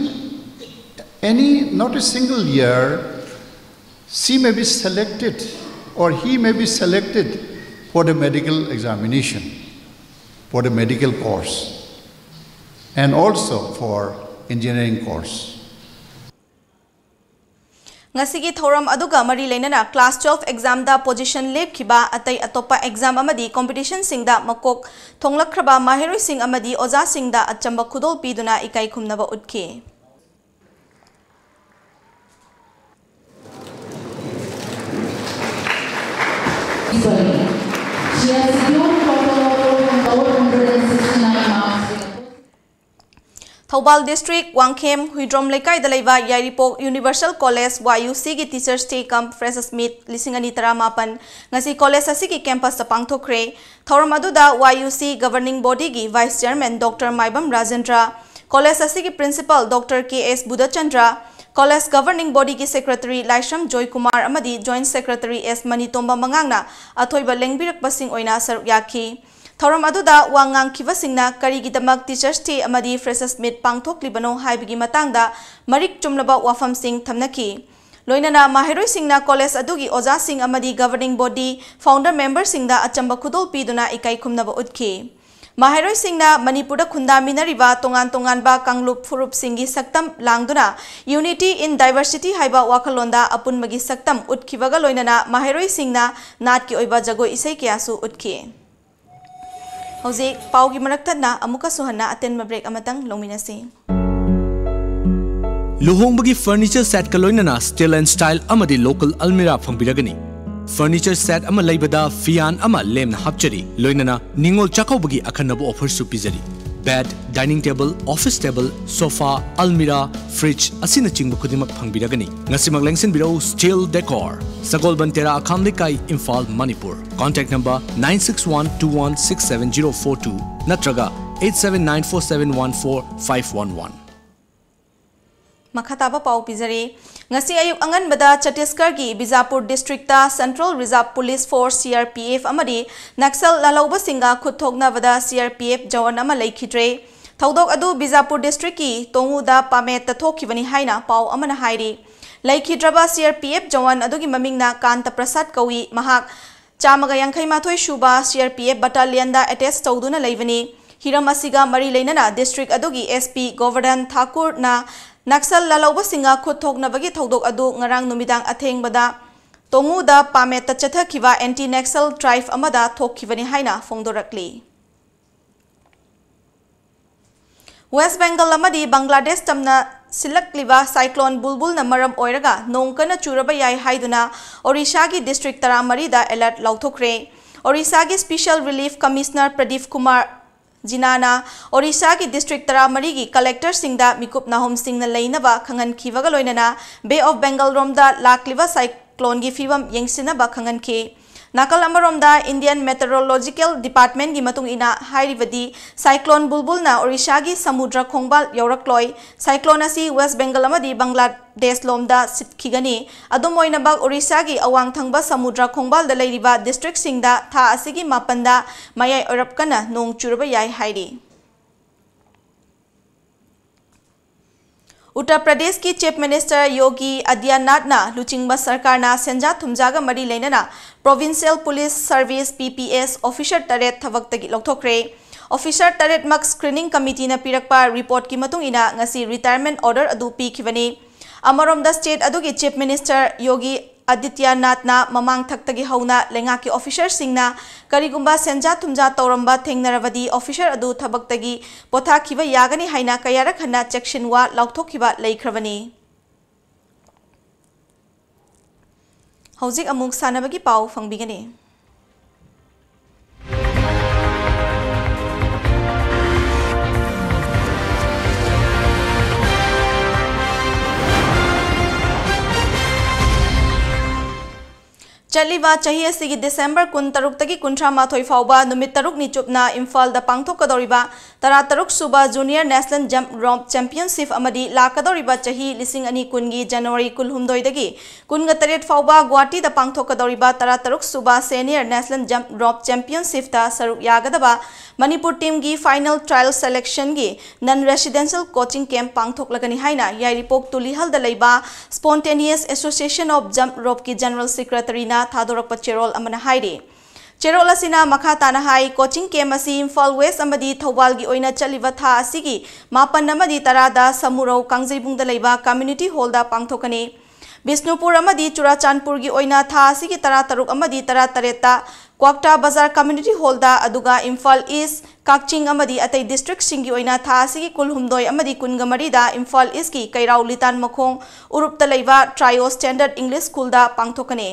any, not a single year, she may be selected or he may be selected for the medical examination, for the medical course, and also for engineering course. ꯉꯁꯤꯒꯤ ꯊꯧꯔꯝ ꯑꯗꯨꯒ ꯃꯔꯤ ꯂꯩꯅꯅ class twelve examꯗ position ꯂꯦꯞꯈꯤꯕ ꯑꯇꯩ ꯑꯇꯣꯞꯄ exam ꯑꯃꯗꯤ competitionꯁꯤꯡꯗ ꯃꯀꯣꯛ ꯊꯣꯡꯂꯛꯈ꯭ꯔꯕ ꯃꯍꯩꯔꯣꯏꯁꯤꯡ ꯑꯃꯗꯤ ꯑꯣꯖꯥꯁꯤꯡꯗ ꯑꯆꯝꯕ ꯈꯨꯗꯣꯜ ꯄꯤꯗꯨꯅ ꯏꯀꯥꯏ ꯈꯨꯝꯅꯕ ꯎꯠꯈꯤ꯫ She has secured a total of four hundred sixty-nine marks. Thoubal district Wangkhem Huidrom ꯂꯩꯀꯥꯏꯗ ꯂꯩꯕ ꯌꯥꯏꯔꯤꯄꯣꯛ Universal College Y U Cꯒꯤ Teachers Day cum Freshers Meet ꯂꯤꯁꯤꯡ ꯑꯅꯤ ꯇꯔꯥꯃꯥꯄꯟ ꯉꯁꯤ college ꯑꯁꯤꯒꯤ campusꯇ ꯄꯥꯡꯊꯣꯛꯈ꯭ꯔꯦ꯫ ꯊꯧꯔꯝ ꯑꯗꯨꯗ Y U C governing bodyꯒꯤ vice chairman Doctor ꯃꯥꯏꯕꯝ ꯔꯥꯖꯦꯟꯗ꯭ꯔ, college ꯑꯁꯤꯒꯤ principal Doctor K S Budhachandra, college governing bodyꯒꯤ secretary ꯂꯥꯏꯁ꯭ꯔꯝ ꯖꯣꯏꯀꯨꯃꯥꯔ ꯑꯃꯗꯤ joint secretary S ꯃꯅꯤꯇꯣꯝꯕ ꯃꯉꯥꯡꯅ ꯑꯊꯣꯏꯕ ꯂꯦꯡꯕꯤꯔꯛꯄꯁꯤꯡ ꯑꯣꯏꯅ ꯁꯔꯨꯛ ꯌꯥꯈꯤ꯫ ꯊꯧꯔꯝ ꯑꯗꯨꯗ ꯋꯥ ꯉꯥꯡꯈꯤꯕꯁꯤꯡꯅ ꯀꯔꯤꯒꯤꯗꯃꯛ Teachers Day ꯑꯃꯗꯤ Freshers Meet ꯄꯥꯡꯊꯣꯛꯂꯤꯕꯅꯣ ꯍꯥꯏꯕꯒꯤ ꯃꯇꯥꯡꯗ ꯃꯔꯤꯛ ꯆꯨꯝꯂꯕ ꯋꯥꯐꯝꯁꯤꯡ ꯊꯝꯅꯈꯤ꯫ ꯂꯣꯏꯅꯅ ꯃꯍꯩꯔꯣꯏꯁꯤꯡꯅ college ꯑꯗꯨꯒꯤ ꯑꯣꯖꯥꯁꯤꯡ ꯑꯃꯗꯤ governing body founder memberꯁꯤꯡꯗ ꯑꯆꯝꯕ ꯈꯨꯗꯣꯜ ꯄꯤꯗꯨꯅ ꯏꯀꯥꯏ ꯈꯨꯝꯅꯕ ꯎꯠꯈꯤ꯫ ꯃꯍꯩꯔꯣꯏꯁꯤꯡꯅ ꯃꯅꯤꯄꯨꯔꯗ ꯈꯨꯟꯗꯥꯃꯤꯟꯅꯔꯤꯕ ꯇꯣꯉꯥꯟ ꯇꯣꯉꯥꯟꯕ ꯀꯥꯡꯂꯨꯞ ꯐꯨꯔꯨꯞꯁꯤꯡꯒꯤ ꯁꯛꯇꯝ ꯂꯥꯡꯗꯨꯅ Unity in Diversity ꯍꯥꯏꯕ ꯋꯥꯈꯜꯂꯣꯟꯗ ꯑꯄꯨꯟꯕꯒꯤ ꯁꯛꯇꯝ ꯎꯠꯈꯤꯕꯒ ꯂꯣꯏꯅꯅ ꯃꯍꯩꯔꯣꯏꯁꯤꯡꯅ ꯅꯥꯠꯀꯤ ꯑꯣꯏꯕ ꯖꯒꯣꯏ ꯏꯁꯩ ꯀꯌꯥꯁꯨ ꯎꯠꯈꯤ꯫ ꯍꯧꯖꯤꯛ ꯄꯥꯎꯒꯤ ꯃꯔꯛ ꯊꯠꯅ ꯑꯃꯨꯛꯀꯁꯨ ꯍꯟꯅ ꯑꯇꯦꯟꯕ break ꯑꯃꯇꯪ ꯂꯧꯃꯤꯟꯅꯁꯤ꯫ ꯂꯨꯍꯣꯡꯕꯒꯤ furniture setꯀ ꯂꯣꯏꯅꯅ steel and style ꯑꯃꯗꯤ local almirah ꯐꯪꯕꯤꯔꯒꯅꯤ꯫ Furniture set ꯑꯃ ꯂꯩꯕꯗ ꯐꯤꯌꯥꯟ ꯑꯃ ꯂꯦꯝꯅ ꯍꯥꯞꯆꯔꯤ, ꯂꯣꯏꯅꯅ ꯅꯤꯉꯣꯜ ꯆꯥꯛꯀꯧꯕꯒꯤ ꯑꯈꯟꯅꯕ offerꯁꯨ ꯄꯤꯖꯔꯤ꯫ Bed, dining table, office table, sofa, almirah, fridge ꯑꯁꯤꯅꯆꯤꯡꯕ ꯈꯨꯗꯤꯡꯃꯛ ꯐꯪꯕꯤꯔꯒꯅꯤ꯫ ꯉꯁꯤꯃꯛ ꯂꯦꯡꯁꯤꯟꯕꯤꯔꯛꯎ Steel Decor, ꯁꯒꯣꯜꯕꯟ ꯇꯦꯔꯥ, ꯑꯈꯥꯝ ꯂꯩꯀꯥꯏ, Imphal, Manipur. Contact number nine six one two one six seven zero four two ꯅꯠꯇ꯭ꯔꯒ eight seven nine four seven one four five one one꯫ ꯃꯈꯥ ꯇꯥꯕ ꯄꯥꯎ ꯄꯤꯖꯔꯤ꯫ ꯉꯁꯤ ꯑꯌꯨꯛ ꯑꯉꯟꯕꯗ ꯆꯇꯤꯁꯒꯔꯒꯤ Bijapur districtꯇ Central Reserve Police Force, C R P F, ꯑꯃꯗꯤ ꯅꯛꯁꯜ ꯂꯥꯜꯍꯧꯕꯁꯤꯡꯒ ꯈꯨꯠ ꯊꯣꯛꯅꯕꯗ C R P F Jawan ꯑꯃ ꯂꯩꯈꯤꯗ꯭ꯔꯦ꯫ ꯊꯧꯗꯣꯛ ꯑꯗꯨ ꯕꯤꯖꯥꯄꯨꯔ districtꯀꯤ ꯇꯣꯉꯨꯗ ꯄꯥꯃꯦꯠꯇ ꯊꯣꯛꯈꯤꯕꯅꯤ ꯍꯥꯏꯅ ꯄꯥꯎ ꯑꯃꯅ ꯍꯥꯏꯔꯤ꯫ ꯂꯩꯈꯤꯗ꯭ꯔꯕ C R P F Jawan ꯑꯗꯨꯒꯤ ꯃꯃꯤꯡꯅ ꯀꯥꯟꯇ ꯄ꯭ꯔꯁꯥꯗ ꯀꯧꯏ꯫ ꯃꯍꯥꯛ ꯆꯥꯝꯃꯒ ꯌꯥꯡꯈꯩ ꯃꯥꯊꯣꯏ ꯁꯨꯕ C R P F battalionꯗ attach ꯇꯧꯗꯨꯅ ꯂꯩꯕꯅꯤ꯫ ꯍꯤꯔꯝ ꯑꯁꯤꯒ ꯃꯔꯤ ꯂꯩꯅꯅ district ꯑꯗꯨꯒꯤ S P ꯒꯣꯕꯔꯙꯟ ꯊꯥꯀꯨꯔꯅ ꯅꯛꯁꯜ ꯂꯥꯜꯍꯧꯕꯁꯤꯡꯒ ꯈꯨꯠ ꯊꯣꯛꯅꯕꯒꯤ ꯊꯧꯗꯣꯛ ꯑꯗꯨ ꯉꯔꯥꯡ ꯅꯨꯃꯤꯗꯥꯡ ꯑꯊꯦꯡꯕꯗ ꯇꯣꯉꯨꯗ ꯄꯥꯃꯦꯠꯇ ꯆꯠꯊꯈꯤꯕ anti Naxal drive ꯑꯃꯗ ꯊꯣꯛꯈꯤꯕꯅꯤ ꯍꯥꯏꯅ ꯐꯣꯡꯗꯣꯔꯛꯂꯤ꯫ West Bengal ꯑꯃꯗꯤ ꯕꯪꯒ꯭ꯂꯥꯗꯦꯁ ꯇꯝꯅ ꯁꯤꯜꯂꯛꯂꯤꯕ cyclone ꯕꯨꯜꯕꯨꯜꯅ ꯃꯔꯝ ꯑꯣꯏꯔꯒ ꯅꯣꯡ ꯀꯟꯅ ꯆꯨꯔꯕ ꯌꯥꯏ ꯍꯥꯏꯗꯨꯅ ꯑꯣꯔꯤꯁꯥꯒꯤ district ꯇꯔꯥꯃꯔꯤꯗ alert ꯂꯥꯎꯊꯣꯛꯈ꯭ꯔꯦ꯫ ꯑꯣꯔꯤꯁꯥꯒꯤ Special Relief Commissioner Pradeep Kumar ꯖꯤꯅꯥꯅ ꯑꯣꯔꯤꯁꯥꯒꯤ district ꯇꯔꯥꯃꯔꯤꯒꯤ collectorꯁꯤꯡꯗ ꯃꯤꯀꯨꯞ ꯅꯥꯍꯨꯝꯁꯤꯡꯅ ꯂꯩꯅꯕ ꯈꯪꯍꯟꯈꯤꯕꯒ ꯂꯣꯏꯅꯅ Bay of Bengal ꯔꯣꯝꯗ ꯂꯥꯛꯂꯤꯕ cycloneꯒꯤ ꯐꯤꯕꯝ ꯌꯦꯡꯁꯤꯟꯅꯕ ꯈꯪꯍꯟꯈꯤ꯫ ꯅꯥꯀꯜ ꯑꯃꯔꯣꯝꯗ, Indian Meteorological Departmentꯀꯤ ꯃꯇꯨꯡ ꯏꯟꯅ, ꯍꯥꯏꯔꯤꯕꯗꯤ cyclone ꯕꯨꯜꯕꯨꯜꯅ ꯑꯣꯔꯤꯁꯥꯒꯤ ꯁꯃꯨꯗ꯭ꯔ ꯈꯣꯡꯕꯥꯜ ꯌꯧꯔꯛꯂꯣꯏ꯫ Cyclone ꯑꯁꯤ West Bengal ꯑꯃꯗꯤ ꯕꯪꯒ꯭ꯂꯥꯗꯦꯁ ꯂꯣꯝꯗ ꯁꯤꯠꯈꯤꯒꯅꯤ꯫ ꯑꯗꯨꯝ ꯑꯣꯏꯅꯃꯛ, ꯑꯣꯔꯤꯁꯥꯒꯤ ꯑꯋꯥꯡ ꯊꯪꯕ ꯁꯃꯨꯗ꯭ꯔ ꯈꯣꯡꯕꯥꯜꯗ ꯂꯩꯔꯤꯕ districtꯁꯤꯡꯗ ꯊꯥ ꯑꯁꯤꯒꯤ ꯃꯥꯄꯟꯗ ꯃꯌꯥꯏ ꯑꯣꯏꯔꯞ ꯀꯟꯅ ꯅꯣꯡ ꯆꯨꯔꯕ ꯌꯥꯏ ꯍꯥꯏꯔꯤ꯫ ꯎꯠꯇꯔ ꯄ꯭ꯔꯗꯦꯁꯀꯤ Chief Minister ꯌꯣꯒꯤ ꯑꯗꯤꯌꯥꯅꯥꯊꯅ ꯂꯨꯆꯤꯡꯕ ꯁꯔꯀꯥꯔꯅ ꯁꯦꯟꯖꯥ ꯊꯨꯝꯖꯥꯒ ꯃꯔꯤ ꯂꯩꯅꯅ Provincial Police Service, P P S, officer ꯇꯔꯦꯠ ꯊꯕꯛꯇꯒꯤ ꯂꯧꯊꯣꯛꯈ꯭ꯔꯦ꯫ Officer ꯇꯔꯦꯠꯃꯛ screening committeeꯅ ꯄꯤꯔꯛꯄ reportꯀꯤ ꯃꯇꯨꯡ ꯏꯟꯅ ꯉꯁꯤ retirement order ꯑꯗꯨ ꯄꯤꯈꯤꯕꯅꯤ꯫ ꯑꯃꯔꯣꯝꯗ, state ꯑꯗꯨꯒꯤ Chief Minister ꯌꯣꯒꯤ ꯑꯗꯤꯇ꯭ꯌ ꯅꯥꯊꯅ ꯃꯃꯥꯡ ꯊꯛꯇꯒꯤ ꯍꯧꯅ ꯂꯩꯉꯥꯛꯀꯤ ꯑꯣꯐꯤꯁꯔꯁꯤꯡꯅ ꯀꯔꯤꯒꯨꯝꯕ ꯁꯦꯟꯖꯥ ꯊꯨꯝꯖꯥ ꯇꯧꯔꯝꯕ ꯊꯦꯡꯅꯔꯕꯗꯤ ꯑꯣꯐꯤꯁꯔ ꯑꯗꯨ ꯊꯕꯛꯇꯒꯤ ꯄꯣꯊꯥꯈꯤꯕ ꯌꯥꯒꯅꯤ ꯍꯥꯏꯅ ꯀꯌꯥꯔꯛ ꯍꯟꯅ ꯆꯦꯛꯁꯤꯟ ꯋꯥ ꯂꯥꯎꯊꯣꯛꯈꯤꯕ ꯂꯩꯈ꯭ꯔꯕꯅꯤ꯫ ꯍꯧꯖꯤꯛ ꯑꯃꯨꯛ ꯁꯥꯟꯅꯕꯒꯤ ꯄꯥꯎ ꯐꯪꯕꯤꯒꯅꯤ꯫ ꯆꯠꯂꯤꯕ ꯆꯍꯤ ꯑꯁꯤꯒꯤ ꯗꯤꯁꯦꯝꯕꯔ ꯀꯨꯟꯇꯔꯨꯛꯇꯒꯤ ꯀꯨꯟꯊ꯭ꯔꯥ ꯃꯥꯊꯣꯏ ꯐꯥꯎꯕ ꯅꯨꯃꯤꯠ ꯇꯔꯨꯛꯅꯤ ꯆꯨꯞꯅ ꯏꯝꯐꯥꯜꯗ ꯄꯥꯡꯊꯣꯛꯀꯗꯧꯔꯤꯕ ꯇꯔꯥꯇꯔꯨꯛ ꯁꯨꯕ Junior National Jump Rope Championship ꯑꯃꯗꯤ ꯂꯥꯛꯀꯗꯧꯔꯤꯕ ꯆꯍꯤ ꯂꯤꯁꯤꯡ ꯑꯅꯤ ꯀꯨꯟꯒꯤ ꯖꯅꯋꯥꯔꯤ ꯀꯨꯟꯍꯨꯝꯗꯣꯏꯗꯒꯤ ꯀꯨꯟꯒ ꯇꯔꯦꯠ ꯐꯥꯎꯕ ꯒꯨꯋꯥꯍꯥꯇꯤꯗ ꯄꯥꯡꯊꯣꯛꯀꯗꯧꯔꯤꯕ ꯇꯔꯥꯇꯔꯨꯛ ꯁꯨꯕ Senior National Jump Rope Championshipꯇ ꯁꯔꯨꯛ ꯌꯥꯒꯗꯕ Manipur teamꯒꯤ final trial selectionꯒꯤ non residential coaching camp ꯄꯥꯡꯊꯣꯛꯂꯒꯅꯤ ꯍꯥꯏꯅ ꯌꯥꯏꯔꯤꯄꯣꯛ ꯇꯨꯂꯤꯍꯜꯗ ꯂꯩꯕ Spontaneous Association of Jump Ropeꯀꯤ General Secretaryꯅ ꯊꯥꯗꯣꯔꯛꯄ ꯆꯦꯔꯣꯜ ꯑꯃꯅ ꯍꯥꯏꯔꯤ꯫ ꯆꯦꯔꯣꯜ ꯑꯁꯤꯅ ꯃꯈꯥ ꯇꯥꯅ ꯍꯥꯏ, coaching camp ꯑꯁꯤ ꯏꯝꯐꯥꯜ West ꯑꯃꯗꯤ ꯊꯧꯕꯥꯜꯒꯤ ꯑꯣꯏꯅ ꯆꯠꯂꯤꯕ ꯊꯥ ꯑꯁꯤꯒꯤ ꯃꯥꯄꯟ ꯑꯃꯗꯤ ꯇꯔꯥꯗ ꯁꯃꯨꯔꯧ ꯀꯥꯡꯖꯩꯕꯨꯡꯗ ꯂꯩꯕ community hallꯗ ꯄꯥꯡꯊꯣꯛꯀꯅꯤ꯫ ꯕꯤꯁꯅꯨꯄꯨꯔ ꯑꯃꯗꯤ ꯆꯨꯔꯥꯆꯥꯟꯄꯨꯔꯒꯤ ꯑꯣꯏꯅ ꯊꯥ ꯑꯁꯤꯒꯤ ꯇꯔꯥꯇꯔꯨꯛ ꯑꯃꯗꯤ ꯇꯔꯥꯇꯔꯦꯠꯇ ꯀ꯭ꯋꯥꯛꯇꯥ ꯕꯖꯥꯔ community hallꯗ, ꯑꯗꯨꯒ ꯏꯝꯐꯥꯜ East, ꯀꯛꯆꯤꯡ ꯑꯃꯗꯤ ꯑꯇꯩ districtꯁꯤꯡꯒꯤ ꯑꯣꯏꯅ ꯊꯥ ꯑꯁꯤꯒꯤ ꯀꯨꯟꯍꯨꯝꯗꯣꯏ ꯑꯃꯗꯤ ꯀꯨꯟꯒ ꯃꯔꯤꯗ ꯏꯝꯐꯥꯜ Eastꯀꯤ ꯀꯩꯔꯥꯎ ꯂꯤꯇꯥꯟ ꯃꯈꯣꯡ ꯎꯔꯨꯞꯇ ꯂꯩꯕ Trio Standard English Schoolꯗ ꯄꯥꯡꯊꯣꯛꯀꯅꯤ꯫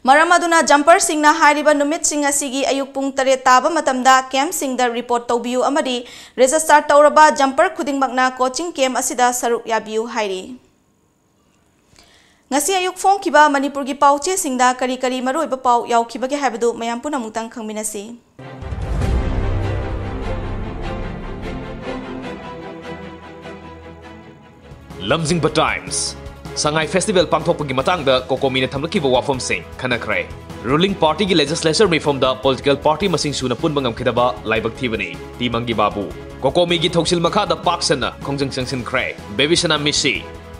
ꯃꯔꯝ ꯑꯗꯨꯅ jumperꯁꯤꯡꯅ ꯍꯥꯏꯔꯤꯕ ꯅꯨꯃꯤꯠꯁꯤꯡ ꯑꯁꯤꯒꯤ ꯑꯌꯨꯛ ꯄꯨꯡ ꯇꯔꯦꯠ ꯇꯥꯕ ꯃꯇꯝꯗ campꯁꯤꯡꯗ report ꯇꯧꯕꯤꯌꯨ ꯑꯃꯗꯤ register ꯇꯧꯔꯕ jumper ꯈꯨꯗꯤꯡꯃꯛꯅ coaching camp ꯑꯁꯤꯗ ꯁꯔꯨꯛ ꯌꯥꯕꯤꯌꯨ ꯍꯥꯏꯔꯤ꯫ ꯉꯁꯤ ꯑꯌꯨꯛ ꯐꯣꯡꯈꯤꯕ ꯃꯅꯤꯄꯨꯔꯒꯤ ꯄꯥꯎꯆꯦꯁꯤꯡꯗ ꯀꯔꯤ ꯀꯔꯤ ꯃꯔꯨꯑꯣꯏꯕ ꯄꯥꯎ ꯌꯥꯎꯈꯤꯕꯒꯦ ꯍꯥꯏꯕꯗꯨ ꯃꯌꯥꯝ ꯄꯨꯝꯅꯃꯛꯇꯪ ꯈꯪꯃꯤꯟꯅꯁꯤ꯫ ꯂꯝꯖꯤꯡꯕ Times꯫ ꯁꯉꯥꯏ Festival ꯄꯥꯡꯊꯣꯛꯄꯒꯤ ꯃꯇꯥꯡꯗ COCOMIꯅ ꯊꯝꯂꯛꯈꯤꯕ ꯋꯥꯐꯝꯁꯤꯡ ꯈꯟꯅꯈ꯭ꯔꯦ꯫ Ruling partyꯒꯤ legislature ꯃꯤꯐꯝꯗ political party ꯃꯁꯤꯡ ꯁꯨꯅ ꯄꯨꯟꯕ ꯉꯝꯈꯤꯗꯕ ꯂꯥꯏꯕꯛ ꯊꯤꯕꯅꯤ꯫ ꯇꯤ ꯃꯪꯒꯤ ꯕꯥꯕꯨ꯫ COCOMIꯒꯤ ꯊꯧꯁꯤꯜ ꯃꯈꯥꯗ ꯄꯥꯛ ꯁꯟꯅ ꯈꯣꯡꯖꯪ ꯆꯪꯁꯤꯟꯈ꯭ꯔꯦ꯫ ꯕꯦꯕꯤꯁꯅꯥ ꯃꯤꯁꯤ꯫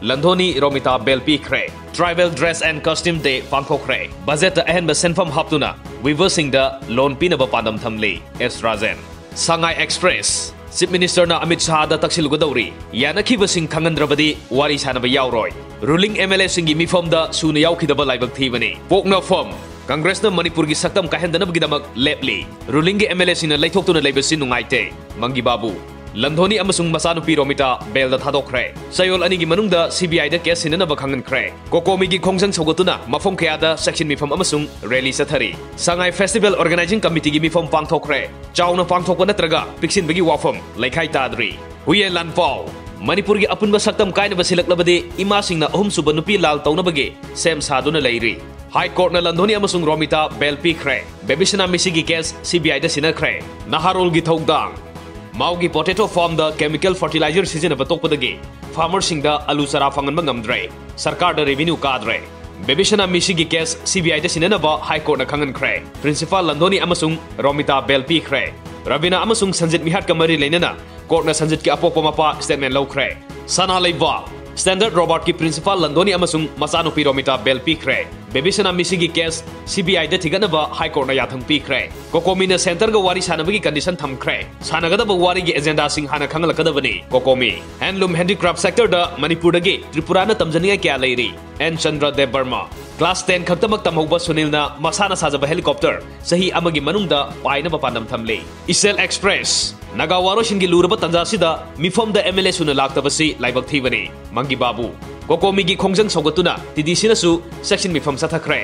ꯂꯟꯙꯣꯅꯤ ꯔꯣꯃꯤꯇꯥ bail ꯄꯤꯈ꯭ꯔꯦ꯫ Tribal Dress and Costume Day ꯄꯥꯡꯊꯣꯛꯈ꯭ꯔꯦ꯫ Budgetꯇ ꯑꯍꯦꯟꯕ ꯁꯦꯟꯐꯝ ꯍꯥꯞꯇꯨꯅ weaverꯁꯤꯡꯗ loan ꯄꯤꯅꯕ ꯄꯥꯟꯗꯝ ꯊꯝꯂꯤ꯫ ꯑꯦꯁ ꯔꯥꯖꯦꯟ꯫ ꯁꯉꯥꯏ Express꯫ Chief Minister ꯅ ꯑꯃꯤꯠ ꯁꯥꯍꯗ ꯇꯛꯁꯤꯜꯂꯨꯒꯗꯧꯔꯤ꯫ ꯌꯥꯅꯈꯤꯕꯁꯤꯡ ꯈꯪꯍꯟꯗ꯭ꯔꯕꯗꯤ ꯋꯥꯔꯤ ꯁꯥꯅꯕ ꯌꯥꯎꯔꯣꯏ꯫ Ruling M L A ꯁꯤꯡꯒꯤ ꯃꯤꯐꯝꯗ ꯁꯨꯅ ꯌꯥꯎꯈꯤꯗꯕ ꯂꯥꯏꯕꯛ ꯊꯤꯕꯅꯤ꯫ ꯄꯣꯛꯅꯐꯝ: ꯀꯪꯒ꯭ꯔꯦꯁꯅ ꯃꯅꯤꯄꯨꯔꯒꯤ ꯁꯛꯇꯝ ꯀꯥꯏꯍꯟꯗꯅꯕꯒꯤꯗꯃꯛ ꯂꯦꯞꯂꯤ꯫ Ruling ꯒꯤ M L A ꯁꯤꯡꯅ ꯂꯩꯊꯣꯛꯇꯨꯅ ꯂꯩꯕꯁꯤ ꯅꯨꯡꯉꯥꯏꯇꯦ꯫ ꯃꯪꯒꯤ ꯕꯥꯕꯨ: ꯂꯟꯙꯣꯅꯤ ꯑꯃꯁꯨꯡ ꯃꯆꯥꯅꯨꯄꯤ ꯔꯣꯃꯤꯇꯥ ꯕꯦꯜꯗ ꯊꯥꯗꯣꯛꯈ꯭ꯔꯦ꯫ ꯆꯌꯣꯜ ꯑꯅꯤꯒꯤ ꯃꯅꯨꯡꯗ C B I the case ꯁꯤꯟꯅꯅꯕ ꯈꯪꯍꯟꯈ꯭ꯔꯦ꯫ ꯀꯣꯀꯣꯃꯤꯒꯤ ꯈꯣꯡꯖꯪ ꯁꯧꯒꯠꯇꯨꯅ ꯃꯐꯝ ꯀꯌꯥꯗ ꯆꯦꯛꯁꯤꯟ ꯃꯤꯐꯝ ꯑꯃꯁꯨꯡ rally ꯆꯠꯊꯔꯤ꯫ ꯁꯉꯥꯏ Festival Organizing Committee ꯒꯤ ꯃꯤꯐꯝ ꯄꯥꯡꯊꯣꯛꯈ꯭ꯔꯦ꯫ ꯆꯥꯎꯅ ꯄꯥꯡꯊꯣꯛꯄ ꯅꯠꯇ꯭ꯔꯒ ꯄꯤꯛꯁꯤꯟꯕꯒꯤ ꯋꯥꯐꯝ ꯂꯩꯈꯥꯏ ꯇꯥꯗ꯭ꯔꯤ꯫ ꯍꯨꯌꯦꯟ ꯂꯥꯟꯄꯥꯎ: ꯃꯅꯤꯄꯨꯔꯒꯤ ꯑꯄꯨꯟꯕ ꯁꯛꯇꯝ ꯀꯥꯏꯅꯕ ꯁꯤꯜꯂꯛꯂꯕꯗꯤ ꯏꯃꯥꯁꯤꯡꯅ ꯑꯍꯨꯝꯁꯨꯕ ꯅꯨꯄꯤ ꯂꯥꯜ ꯇꯧꯅꯕꯒꯤ ꯁꯦꯝ ꯁꯥꯗꯨꯅ ꯂꯩꯔꯤ꯫ High Court ꯅ ꯂꯟꯙꯣꯅꯤ ꯑꯃꯁꯨꯡ ꯔꯣꯃꯤꯇꯥ ꯕꯦꯜ ꯄꯤꯈ꯭ꯔꯦ꯫ ꯕꯦꯕꯤꯁꯅꯥ ꯃꯤꯁꯤꯒꯤ case C B I ꯗ ꯁꯤꯟꯅꯈ꯭ꯔꯦ꯫ ꯅꯍꯥꯔꯣꯜꯒꯤ ꯊꯧꯗꯥꯡ: ꯃꯥꯎꯒꯤ potato farm ꯗ chemical fertilizer ꯁꯤꯖꯤꯟꯅꯕ ꯇꯣꯛꯄꯗꯒꯤ farmer ꯁꯤꯡꯗ ꯑꯂꯨ ꯆꯥꯔꯥ ꯐꯪꯍꯟꯕ ꯉꯝꯗ꯭ꯔꯦ꯫ ꯁꯔꯀꯥꯔꯗ revenue ꯀꯥꯗ꯭ꯔꯦ꯫ ꯕꯦꯕꯤꯁꯅꯥ ꯃꯤꯁꯤꯒꯤ case C B I the ꯁꯤꯟꯅꯅꯕ High Court ꯅ ꯈꯪꯍꯟꯈ꯭ꯔꯦ꯫ Principal ꯂꯟꯙꯣꯅꯤ ꯑꯃꯁꯨꯡ ꯔꯣꯃꯤꯇꯥ ꯕꯦꯜ ꯄꯤꯈ꯭ꯔꯦ꯫ ꯔꯕꯤꯅꯥ ꯑꯃꯁꯨꯡ ꯁꯟꯖꯤꯠ ꯃꯤꯍꯥꯠꯀ ꯃꯔꯤ ꯂꯩꯅꯅ court ꯅ ꯁꯟꯖꯤꯠꯀꯤ ꯑꯄꯣꯛꯄ ꯃꯄꯥ statement ꯂꯧꯈ꯭ꯔꯦ꯫ ꯁꯅꯥ ꯂꯩꯕꯥꯛ: Standard Robert ꯀꯤ principal ꯂꯟꯙꯣꯅꯤ ꯑꯃꯁꯨꯡ ꯃꯆꯥꯅꯨꯄꯤ ꯔꯣꯃꯤꯇꯥ ꯕꯦꯜ ꯄꯤꯈ꯭ꯔꯦ꯫ ꯕꯦꯕꯤꯁꯅꯥ ꯃꯤꯁꯤꯒꯤ case C B I the ꯊꯤꯒꯠꯅꯕ High Court ꯅ ꯌꯥꯊꯪ ꯄꯤꯈ꯭ꯔꯦ꯫ ꯀꯣꯀꯣꯃꯤꯅ centre ꯒ ꯋꯥꯔꯤ ꯁꯥꯅꯕꯒꯤ condition ꯊꯝꯈ꯭ꯔꯦ꯫ ꯁꯥꯟꯅꯒꯗꯕ ꯋꯥꯔꯤꯒꯤ agenda ꯁꯤꯡ ꯍꯥꯟꯅ ꯈꯪꯍꯜꯂꯛꯀꯗꯕꯅꯤ꯫ ꯀꯣꯀꯣꯃꯤ: Handloom handicraft sector ꯗ ꯃꯅꯤꯄꯨꯔꯗꯒꯤ ꯇ꯭ꯔꯤꯄꯨꯔꯥꯅ ꯇꯝꯖꯅꯤꯡꯉꯥꯏ ꯀꯌꯥ ꯂꯩꯔꯤ꯫ N Chandra Deb Barma: Class ten ꯈꯛꯇꯃꯛ ꯇꯝꯍꯧꯕ ꯁꯨꯅꯤꯜꯅ ꯃꯁꯥꯅ ꯁꯥꯖꯕ helicopter ꯆꯍꯤ ꯑꯃꯒꯤ ꯃꯅꯨꯡꯗ ꯄꯥꯏꯅꯕ ꯄꯥꯟꯗꯝ ꯊꯝꯂꯤ꯫ ꯏꯆꯦꯜ Express: Naga ꯋꯥꯔꯣꯏꯁꯤꯟꯒꯤ ꯂꯨꯔꯕ ꯇꯥꯟꯖꯥꯁꯤꯗ ꯃꯤꯐꯝꯗ M L A ꯁꯨꯅ ꯂꯥꯛꯇꯕꯁꯤ ꯂꯥꯏꯕꯛ ꯊꯤꯕꯅꯤ꯫ ꯃꯪꯒꯤ ꯕꯥꯕꯨ: ꯀꯣꯀꯣꯃꯤꯒꯤ ꯈꯣꯡꯖꯪ ꯁꯧꯒꯠꯇꯨꯅ T D C ꯅꯁꯨ ꯆꯦꯛꯁꯤꯟ ꯃꯤꯐꯝ ꯆꯠꯊꯈ꯭ꯔꯦ꯫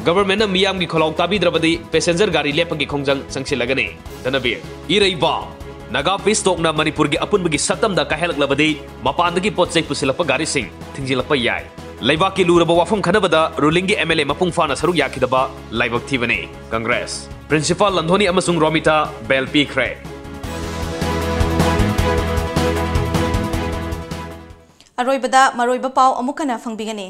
Government ꯅ ꯃꯤꯌꯥꯝꯒꯤ ꯈꯣꯜꯂꯥꯎ ꯇꯥꯕꯤꯗ꯭ꯔꯕꯗꯤ passenger ꯒꯥꯔꯤ ꯂꯦꯞꯄꯒꯤ ꯈꯣꯡꯖꯪ ꯆꯪꯁꯤꯜꯂꯒꯅꯤ꯫ ꯙꯅꯕꯤꯔ: ꯏꯔꯩꯕꯥꯛ: Naga Peace Talk ꯅ ꯃꯅꯤꯄꯨꯔꯒꯤ ꯑꯄꯨꯟꯕꯒꯤ ꯁꯛꯇꯝꯗ ꯀꯥꯏꯍꯜꯂꯛꯂꯕꯗꯤ ꯃꯄꯥꯟꯗꯒꯤ ꯄꯣꯠ ꯆꯩ ꯄꯨꯁꯤꯜꯂꯛꯄ ꯒꯥꯔꯤꯁꯤꯡ ꯊꯤꯡꯖꯤꯜꯂꯛꯄ ꯌꯥꯏ꯫ ꯂꯩꯕꯥꯛꯀꯤ ꯂꯨꯔꯕ ꯋꯥꯐꯝ ꯈꯟꯅꯕꯗ ruling ꯒꯤ M L A ꯃꯄꯨꯡ ꯐꯥꯅ ꯁꯔꯨꯛ ꯌꯥꯈꯤꯗꯕ ꯂꯥꯏꯕꯛ ꯊꯤꯕꯅꯤ꯫ ꯀꯪꯒ꯭ꯔꯦꯁ: Principal ꯂꯟꯙꯣꯅꯤ ꯑꯃꯁꯨꯡ ꯔꯣꯃꯤꯇꯥ ꯕꯦꯜ ꯄꯤꯈ꯭ꯔꯦ꯫ ꯑꯔꯣꯏꯕꯗ ꯃꯔꯨꯑꯣꯏꯕ ꯄꯥꯎ ꯑꯃꯨꯛ ꯍꯟꯅ ꯐꯪꯕꯤꯒꯅꯤ꯫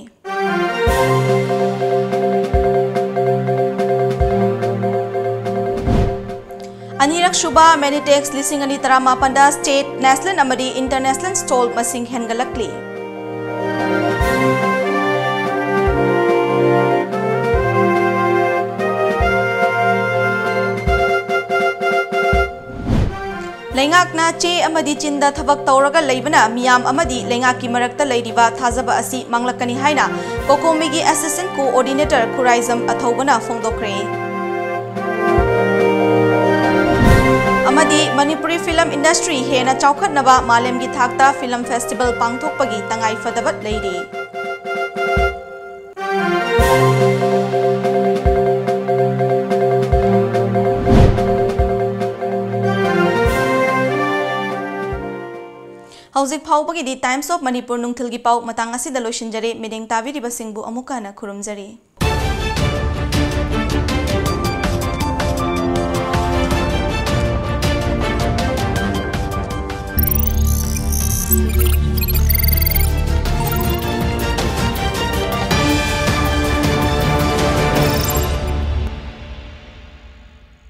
ꯑꯅꯤꯔꯛ ꯁꯨꯕ Manitex ꯂꯤꯁꯤꯡ ꯑꯅꯤ ꯇꯔꯥꯃꯥꯄꯟꯗ state, national ꯑꯃꯗꯤ international stall ꯃꯁꯤꯡ ꯍꯦꯟꯒꯠꯂꯛꯂꯤ꯫ ꯂꯩꯉꯥꯛꯅ ꯆꯦ ꯑꯃꯗꯤ ꯆꯤꯟꯗ ꯊꯕꯛ ꯇꯧꯔꯒ ꯂꯩꯕꯅ ꯃꯤꯌꯥꯝ ꯑꯃꯗꯤ ꯂꯩꯉꯥꯛꯀꯤ ꯃꯔꯛꯇ ꯂꯩꯔꯤꯕ ꯊꯥꯖꯕ ꯑꯁꯤ ꯃꯥꯡꯂꯛꯀꯅꯤ ꯍꯥꯏꯅ ꯀꯣꯀꯣꯃꯤꯒꯤ Assistant Coordinator ꯈꯨꯔꯥꯏꯖꯝ ꯑꯊꯧꯕꯅ ꯐꯣꯡꯗꯣꯛꯈ꯭ꯔꯦ꯫ ꯑꯃꯗꯤ ꯃꯅꯤꯄꯨꯔꯤ film industry ꯍꯦꯟꯅ ꯆꯥꯎꯈꯠꯅꯕ ꯃꯥꯂꯦꯝꯒꯤ ꯊꯥꯛꯇ film festival ꯄꯥꯡꯊꯣꯛꯄꯒꯤ ꯇꯉꯥꯏꯐꯗꯕ ꯂꯩꯔꯤ꯫ ꯍꯧꯖꯤꯛ ꯐꯥꯎꯕꯒꯤꯗꯤ Times of Manipur ꯅꯨꯡꯊꯤꯜꯒꯤ ꯄꯥꯎ ꯃꯇꯥꯡ ꯑꯁꯤꯗ ꯂꯣꯏꯁꯤꯟꯖꯔꯦ꯫ ꯃꯤꯠꯌꯦꯡ ꯇꯥꯕꯤꯔꯤꯕꯁꯤꯡꯕꯨ ꯑꯃꯨꯛꯀ ꯍꯟꯅ ꯈꯨꯔꯨꯝꯖꯔꯤ꯫